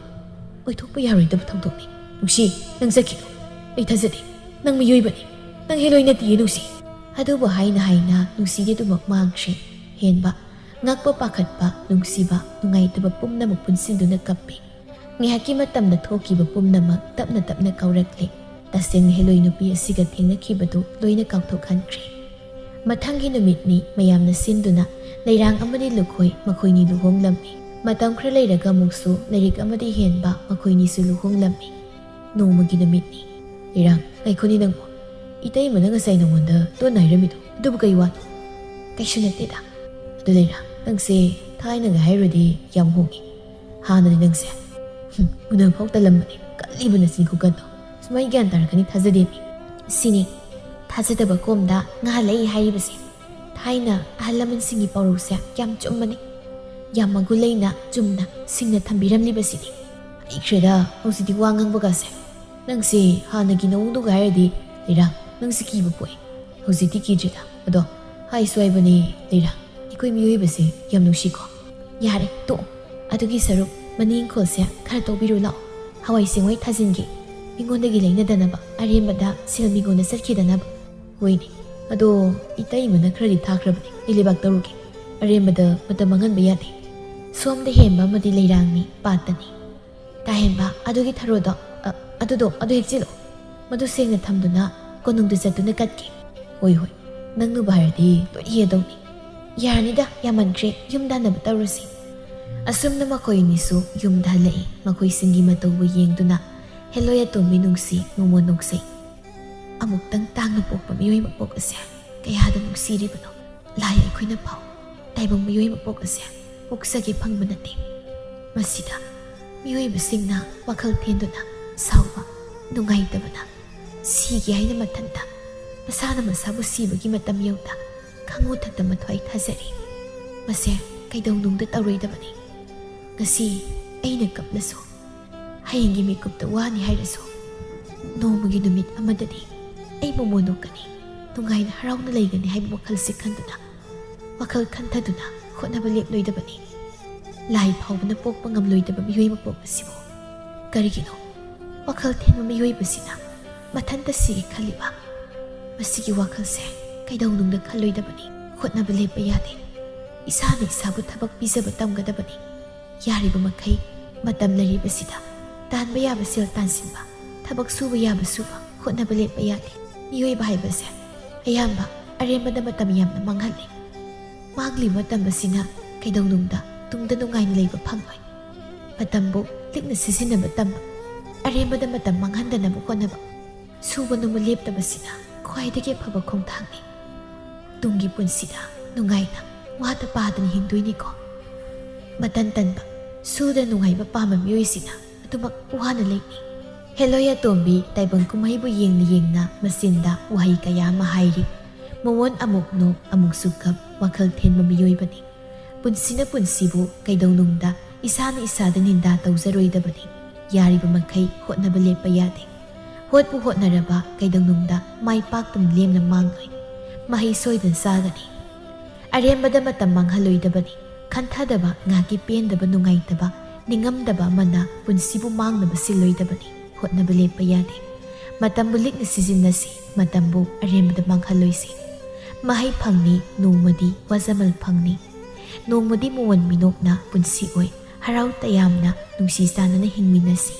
ꯑꯣꯏꯊꯣꯛꯄ ꯌꯥꯔꯣꯏꯗꯕ ꯊꯧꯗꯣꯛꯅꯤ꯫ ꯅꯨꯡꯁꯤ, ꯅꯪ ꯆꯠꯈꯤꯅꯨ꯫ ꯑꯩ ꯊꯥꯖꯗꯦ꯫ ꯅꯪ ꯃꯤꯑꯣꯏꯕꯅꯤ꯫ ꯅꯪ ꯍꯦꯂꯣꯏ ꯅꯠꯇꯤꯌꯦ, ꯅꯨꯡꯁꯤ꯫ ꯑꯗꯨꯕꯨ ꯍꯥꯏꯅ ꯍꯥꯏꯅ ꯅꯨꯡꯁꯤꯗꯤ ꯑꯗꯨꯃꯛ ꯃꯥꯡꯈ꯭ꯔꯦ꯫ ꯍꯦꯟꯕ, ꯉꯛꯄ ꯄꯥꯈꯠꯄ, ꯅꯨꯡꯁꯤꯕ, ꯅꯨꯡꯉꯥꯏꯇꯕ ꯄꯨꯝꯅꯃꯛ ꯄꯨꯟꯁꯤꯟꯗꯨꯅ ꯀꯞꯄꯤ꯫ ꯉꯥꯏꯍꯥꯛꯀꯤ ꯃꯇꯝꯗ ꯊꯣꯛꯈꯤꯕ ꯄꯨꯝꯅꯃꯛ ꯇꯞꯅ ꯇꯞꯅ ꯀꯥꯎꯔꯛꯂꯦ꯫ ꯇꯁꯦꯡꯅ ꯍꯦꯂꯣꯏ ꯅꯨꯄꯤ ꯑꯁꯤꯒ ꯊꯦꯡꯅꯈꯤꯕꯗꯨ ꯂꯣꯏꯅ ꯀꯥꯎꯊꯣꯛꯍꯟꯈ꯭ꯔꯦ꯫ ꯃꯊꯪꯒꯤ ꯅꯨꯃꯤꯠꯅꯤ꯫ ꯃꯌꯥꯝꯅ ꯁꯤꯟꯗꯨꯅ ꯂꯩꯔꯥꯡ ꯑꯃꯗꯤ ꯂꯨꯈꯣꯏ ꯃꯈꯣꯏꯅꯤ ꯂꯨꯍꯣꯡꯂꯝꯃꯤ꯫ ꯃꯇꯝ ꯈꯔ ꯂꯩꯔꯒ ꯑꯃꯨꯛꯁꯨ ꯂꯥꯏꯔꯤꯛ ꯑꯃꯗꯤ ꯍꯦꯟꯕ ꯃꯈꯣꯏꯅꯤꯁꯨ ꯂꯨꯍꯣꯡꯂꯝꯃꯤ꯫ ꯅꯣꯡꯃꯒꯤ ꯅꯨꯃꯤꯠꯅꯤ꯫ ꯂꯩꯔꯥꯡ, ꯉꯥꯏꯈꯣꯅꯦ ꯅꯪꯕꯨ꯫ ꯏꯇꯩꯃꯅ ꯉꯁꯥꯏ ꯅꯉꯣꯟꯗ ꯇꯣꯟ ꯍꯥꯏꯔꯝꯃꯤꯗꯣ ꯑꯗꯨꯕꯨ ꯀꯩ ꯋꯥꯅꯣ? ꯀꯩꯁꯨ ꯅꯠꯇꯦꯗ꯫ ꯑꯗꯨ ꯂꯩꯔꯥꯡ, ꯅꯪꯁꯦ ꯊꯥꯏꯅꯒ ꯍꯥꯏꯔꯨꯔꯗꯤ ꯌꯥꯝ ꯍꯣꯡꯉꯦ꯫ ꯍꯥꯟꯅꯗꯤ ꯅꯪꯁꯦ, ꯍꯨꯝ, ꯎꯅꯕ ꯐꯥꯎ ꯇꯜꯂꯝꯕꯅꯦ꯫ ꯀꯜꯂꯤꯕ ꯅꯆꯤꯟ ꯈꯨꯀꯟꯗꯣ꯫ ꯁꯨꯃꯥꯏ ꯒ꯭ꯌꯥꯟ ꯇꯥꯔꯛꯀꯅꯤ ꯊꯥꯖꯗꯦꯅꯦ꯫ ꯁꯤꯅꯤ, ꯊꯥꯖꯗꯕ ꯀꯣꯝꯗ ꯉꯥ ꯂꯩ ꯍꯥꯏꯔꯤꯕꯁꯦ꯫ ꯊꯥꯏꯅ ꯑꯍꯜ ꯂꯃꯟꯁꯤꯡꯒꯤ ꯄꯥꯎꯔꯧꯁꯦ ꯌꯥꯝ ꯆꯨꯝꯕꯅꯤ꯫ ꯌꯥꯝ ꯃꯒꯨꯟ ꯂꯩꯅ ꯆꯨꯝꯅ ꯁꯤꯡꯅ ꯊꯝꯕꯤꯔꯝꯂꯤꯕꯁꯤꯗꯤ꯫ ꯍꯩꯈ꯭ꯔꯦꯗ, ꯍꯧꯖꯤꯛꯇꯤ ꯋꯥ ꯉꯥꯡꯕꯒꯁꯦ꯫ ꯅꯪꯁꯦ ꯍꯥꯟꯅꯒꯤ ꯅꯑꯣꯡꯗꯨꯒ ꯍꯥꯏꯔꯗꯤ, ꯂꯩꯔꯥꯡ, ꯅꯪꯁꯦ ꯀꯤꯕ ꯄꯣꯛꯑꯦ꯫ ꯍꯧꯖꯤꯛꯇꯤ ꯀꯤꯗ꯭ꯔꯦꯗ꯫ ꯑꯗꯣ ꯍꯥꯏꯁꯨ ꯍꯥꯏꯕꯅꯦ, ꯂꯩꯔꯥꯡ, ꯑꯩꯈꯣꯏ ꯃꯤꯑꯣꯏꯕꯁꯦ ꯌꯥꯝ ꯅꯨꯡꯁꯤꯀꯣ꯫ ꯌꯥꯔꯦ, ꯇꯣꯛꯑꯣ꯫ ꯑꯗꯨꯒꯤ ꯁꯔꯨꯛ ꯃꯅꯤꯡ ꯏꯪꯈꯣꯜꯁꯦ ꯈꯔ ꯇꯧꯕꯤꯔꯨ ꯂꯥꯛꯑꯣ꯫ ꯍꯋꯥꯏ ꯆꯦꯡꯋꯥꯏ ꯊꯥꯖꯤꯟꯒꯦ꯫ ꯃꯤꯉꯣꯟꯗꯒꯤ ꯂꯩꯅꯗꯅꯕ, ꯑꯔꯦꯝꯕꯗ ꯁꯦꯜ ꯃꯤꯉꯣꯟꯗ ꯆꯠꯈꯤꯗꯅꯕ꯫ ꯍꯣꯏꯅꯦ, ꯑꯗꯣ ꯏꯇꯩꯃꯅ ꯈꯔꯗꯤ ꯊꯥꯈ꯭ꯔꯕꯅꯦ꯫ ꯑꯩ ꯂꯩꯕꯥꯛ ꯇꯧꯔꯨꯒꯦ꯫ ꯑꯔꯦꯝꯕꯗ ꯃꯇꯝ ꯃꯥꯡꯍꯟꯕ ꯌꯥꯗꯦ꯫ ꯁꯣꯝꯗ ꯍꯦꯟꯕ ꯑꯃꯗꯤ ꯂꯩꯔꯥꯡꯅꯤ, ꯄꯥꯠꯇꯅꯤ꯫ ꯇꯥꯍꯦꯟꯕ, ꯑꯗꯨꯒꯤ ꯊꯔꯣꯗꯣ, ꯑ, ꯑꯗꯨꯗꯣ, ꯑꯗꯨ ꯍꯦꯛꯆꯤꯜꯂꯣ꯫ ꯃꯗꯨ ꯁꯦꯡꯅ ꯊꯝꯗꯨꯅ ꯀꯣꯅꯨꯡꯗ ꯆꯠꯇꯨꯅ ꯀꯠꯀꯦ꯫ ꯍꯣꯏ, ꯍꯣꯏ, ꯅꯪꯅꯕꯨ ꯍꯥꯏꯔꯗꯤ ꯂꯣꯏꯅ ꯍꯦꯛꯗꯧꯅꯤ꯫ ꯌꯥꯔꯅꯤꯗ, ꯌꯥꯝꯃꯟꯈ꯭ꯔꯦ, ꯌꯨꯝꯗ ꯍꯟꯅꯕ ꯇꯧꯔꯁꯤ꯫ ꯑꯁꯨꯝꯅ ꯃꯈꯣꯏ ꯑꯅꯤꯁꯨ ꯌꯨꯝꯗ ꯍꯜꯂꯛꯏ꯫ ꯃꯈꯣꯏꯁꯤꯡꯒꯤ ꯃꯇꯧꯕꯨ ꯌꯦꯡꯗꯨꯅ ꯍꯦꯂꯣꯏ ꯑꯇꯣꯝꯕꯤ ꯅꯨꯡꯁꯤ ꯃꯣꯃꯣꯟ ꯅꯣꯛꯆꯩ꯫ ꯑꯃꯨꯛꯇꯪ ꯇꯥꯡꯅ ꯄꯣꯛꯄ ꯃꯤꯑꯣꯏ ꯃꯄꯣꯛ ꯑꯁꯦ ꯀꯌꯥꯗ ꯅꯨꯡꯁꯤꯔꯤꯕꯅꯣ꯫ ꯂꯥꯏ ꯑꯩꯈꯣꯏꯅ ꯐꯥꯎ ꯇꯥꯏꯕꯪ ꯃꯤꯑꯣꯏ ꯃꯄꯣꯛ ꯑꯁꯦ ꯄꯣꯛꯆꯒꯦ ꯐꯪꯕ ꯅꯠꯇꯦ꯫ ꯃꯁꯤꯗ ꯃꯤꯑꯣꯏꯕꯁꯤꯡꯅ ꯋꯥꯈꯜ ꯊꯦꯟꯗꯨꯅ ꯁꯥꯎꯕ, ꯅꯨꯡꯉꯥꯏꯇꯕꯅ ꯁꯤꯒꯦ ꯍꯥꯏꯅ ꯃꯊꯟꯇ ꯃꯁꯥꯅ ꯃꯁꯥꯕꯨ ꯁꯤꯕꯒꯤ ꯃꯇꯝ ꯌꯧꯗ ꯈꯪꯉꯨ ꯊꯛꯇ ꯃꯊ꯭ꯋꯥꯏ ꯊꯥꯖꯔꯤ꯫ ꯃꯁꯦ ꯀꯩꯗꯧꯅꯨꯡꯗ ꯇꯧꯔꯣꯏꯗꯕꯅꯤ꯫ ꯉꯁꯤ ꯑꯩꯅ ꯀꯞꯂꯁꯨ, ꯍꯌꯦꯡꯒꯤ ꯃꯤꯀꯨꯞꯇ ꯋꯥꯅꯤ ꯍꯥꯏꯔꯁꯨ, ꯅꯣꯡꯃꯒꯤ ꯅꯨꯃꯤꯠ ꯑꯃꯗꯗꯤ ꯑꯩ ꯃꯣꯃꯣꯟ ꯅꯣꯛꯀꯅꯤ, ꯅꯨꯡꯉꯥꯏꯅ ꯍꯔꯥꯎꯅ ꯂꯩꯒꯅꯤ ꯍꯥꯏꯕ ꯋꯥꯈꯜꯁꯤ ꯈꯟꯗꯨꯅ, ꯋꯥꯈꯜ ꯈꯟꯊꯗꯨꯅ ꯍꯣꯠꯅꯕ ꯂꯦꯞꯂꯣꯏꯗꯕꯅꯤ꯫ ꯂꯥꯏ ꯐꯥꯎꯕꯅ ꯄꯣꯛꯄ ꯉꯝꯂꯣꯏꯗꯕ ꯃꯤꯑꯣꯏ ꯃꯄꯣꯛ ꯑꯁꯤꯕꯨ ꯀꯔꯤꯒꯤꯅꯣ ꯋꯥꯈꯜ ꯊꯦꯟꯕ ꯃꯤꯑꯣꯏꯕꯁꯤꯅ ꯃꯊꯟꯇ ꯁꯤꯒꯦ ꯈꯜꯂꯤꯕ? ꯃꯁꯤꯒꯤ ꯋꯥꯈꯜꯁꯦ ꯀꯩꯗꯧꯅꯨꯡꯗ ꯈꯜꯂꯣꯏꯗꯕꯅꯤ꯫ ꯍꯣꯠꯅꯕ ꯂꯦꯞꯄ ꯌꯥꯗꯦ꯫ ꯏꯁꯥꯅ ꯏꯁꯥꯕꯨ ꯊꯕꯛ ꯄꯤꯖꯕ ꯇꯝꯒꯗꯕꯅꯤ꯫ ꯌꯥꯔꯤꯕ ꯃꯈꯩ ꯃꯇꯝ ꯂꯩꯔꯤꯕꯁꯤꯗ ꯇꯥꯟꯕ ꯌꯥꯕ ꯁꯦꯜ ꯇꯥꯟꯁꯤꯟꯕ, ꯊꯕꯛ ꯁꯨꯕ ꯌꯥꯕ ꯁꯨꯕ, ꯍꯣꯠꯅꯕ ꯂꯦꯞꯄ ꯌꯥꯗꯦ꯫ ꯃꯤꯑꯣꯏꯕ ꯍꯥꯏꯕꯁꯦ ꯑꯌꯥꯝꯕ ꯑꯔꯦꯝꯕꯗ ꯃꯇꯝ ꯌꯥꯝꯅ ꯃꯥꯡꯍꯜꯂꯤ꯫ ꯃꯥꯡꯂꯤꯕ ꯃꯇꯝ ꯑꯁꯤꯅ ꯀꯩꯗꯧꯅꯨꯡꯗ ꯇꯨꯡꯗ ꯅꯨꯡꯉꯥꯏꯅ ꯂꯩꯕ ꯐꯪꯂꯣꯏ꯫ ꯃꯇꯝꯕꯨ ꯂꯤꯛꯅ ꯁꯤꯖꯤꯟꯅꯕ ꯇꯝꯕ, ꯑꯔꯦꯝꯕꯗ ꯃꯇꯝ ꯃꯥꯡꯍꯟꯗꯅꯕ ꯍꯣꯠꯅꯕ, ꯁꯨꯕ ꯅꯣꯝꯕ ꯂꯦꯞꯇꯕꯁꯤꯅ ꯈ꯭ꯋꯥꯏꯗꯒꯤ ꯑꯐꯕ ꯈꯣꯡꯊꯥꯡꯅꯤ꯫ ꯇꯨꯡꯒꯤ ꯄꯨꯟꯁꯤꯗ ꯅꯨꯡꯉꯥꯏꯅ ꯋꯥꯗ ꯄꯥꯗꯅ ꯍꯤꯡꯗꯣꯏꯅꯤꯀꯣ꯫ ꯃꯇꯟ ꯇꯟꯕ, ꯁꯨꯗ ꯅꯨꯡꯉꯥꯏꯕ ꯄꯥꯝꯕ ꯃꯤꯑꯣꯏꯁꯤꯅ ꯑꯗꯨꯃꯛ ꯋꯥꯅ ꯂꯩꯅꯤ꯫ ꯍꯦꯂꯣꯏ ꯑꯇꯣꯝꯕꯤ ꯇꯥꯏꯕꯪ ꯀꯨꯝꯍꯩꯕꯨ ꯌꯦꯡꯅ ꯌꯦꯡꯅ ꯃꯆꯤꯟꯗ ꯋꯥꯍꯩ ꯀꯌꯥ ꯑꯃ ꯍꯥꯏꯔꯤ꯫ ꯃꯉꯣꯟ ꯑꯃꯨꯛ ꯅꯣꯛ ꯑꯃꯨꯛꯁꯨ ꯀꯞ ꯋꯥꯈꯜ ꯊꯦꯟꯕ ꯃꯤꯑꯣꯏꯕꯅꯤ꯫ ꯄꯨꯟꯁꯤꯅ ꯄꯨꯟꯁꯤꯕꯨ ꯀꯩꯗꯧꯅꯨꯡꯗ ꯏꯁꯥꯅ ꯏꯁꯥꯗ ꯅꯤꯟꯗꯥ ꯇꯧꯖꯔꯣꯏꯗꯕꯅꯤ꯫ ꯌꯥꯔꯤꯕ ꯃꯈꯩ ꯍꯣꯠꯅꯕ ꯂꯦꯞꯄ ꯌꯥꯗꯦ꯫ ꯍꯣꯠꯄꯨ ꯍꯣꯠꯅꯔꯕ ꯀꯩꯗꯧꯅꯨꯡꯗ ꯃꯥꯏ ꯄꯥꯛꯇꯨꯅ ꯂꯦꯝꯅ ꯃꯥꯡꯂꯣꯏ꯫ ꯃꯍꯩ ꯁꯣꯏꯗꯅ ꯆꯥꯒꯅꯤ꯫ ꯑꯔꯦꯝꯕꯗ ꯃꯇꯝ ꯃꯥꯡꯍꯜꯂꯣꯏꯗꯕꯅꯤ꯫ ꯈꯟꯊꯗꯕ, ꯉꯥꯏꯍꯥꯛꯀꯤ ꯄꯦꯟꯗꯕ, ꯅꯨꯡꯉꯥꯏꯇꯕ, ꯅꯤꯡꯉꯝꯗꯕ ꯑꯃꯅ ꯄꯨꯟꯁꯤꯕꯨ ꯃꯥꯡꯅꯕ ꯁꯤꯜꯂꯣꯏꯗꯕꯅꯤ꯫ ꯍꯣꯠꯅꯕ ꯂꯦꯞꯄ ꯌꯥꯗꯦ꯫ ꯃꯇꯝꯕꯨ ꯂꯤꯛꯅ ꯁꯤꯖꯤꯟꯅꯁꯤ, ꯃꯇꯝꯕꯨ ꯑꯔꯦꯝꯕꯗ ꯃꯥꯡꯍꯜꯂꯣꯏꯁꯤ꯫ ꯃꯍꯩ ꯐꯪꯅꯤ, ꯅꯣꯡꯃꯗꯤ ꯋꯥꯖꯃꯜ ꯐꯪꯅꯤ꯫ ꯅꯣꯡꯃꯗꯤ ꯃꯣꯃꯣꯟ ꯃꯤꯅꯣꯛꯅ ꯄꯨꯟꯁꯤ ꯑꯣꯏ꯫ ꯍꯔꯥꯎ ꯇꯌꯥꯝꯅ ꯅꯨꯡꯁꯤ ꯆꯥꯟꯅꯅ ꯍꯤꯡꯃꯤꯟꯅꯁꯤ꯫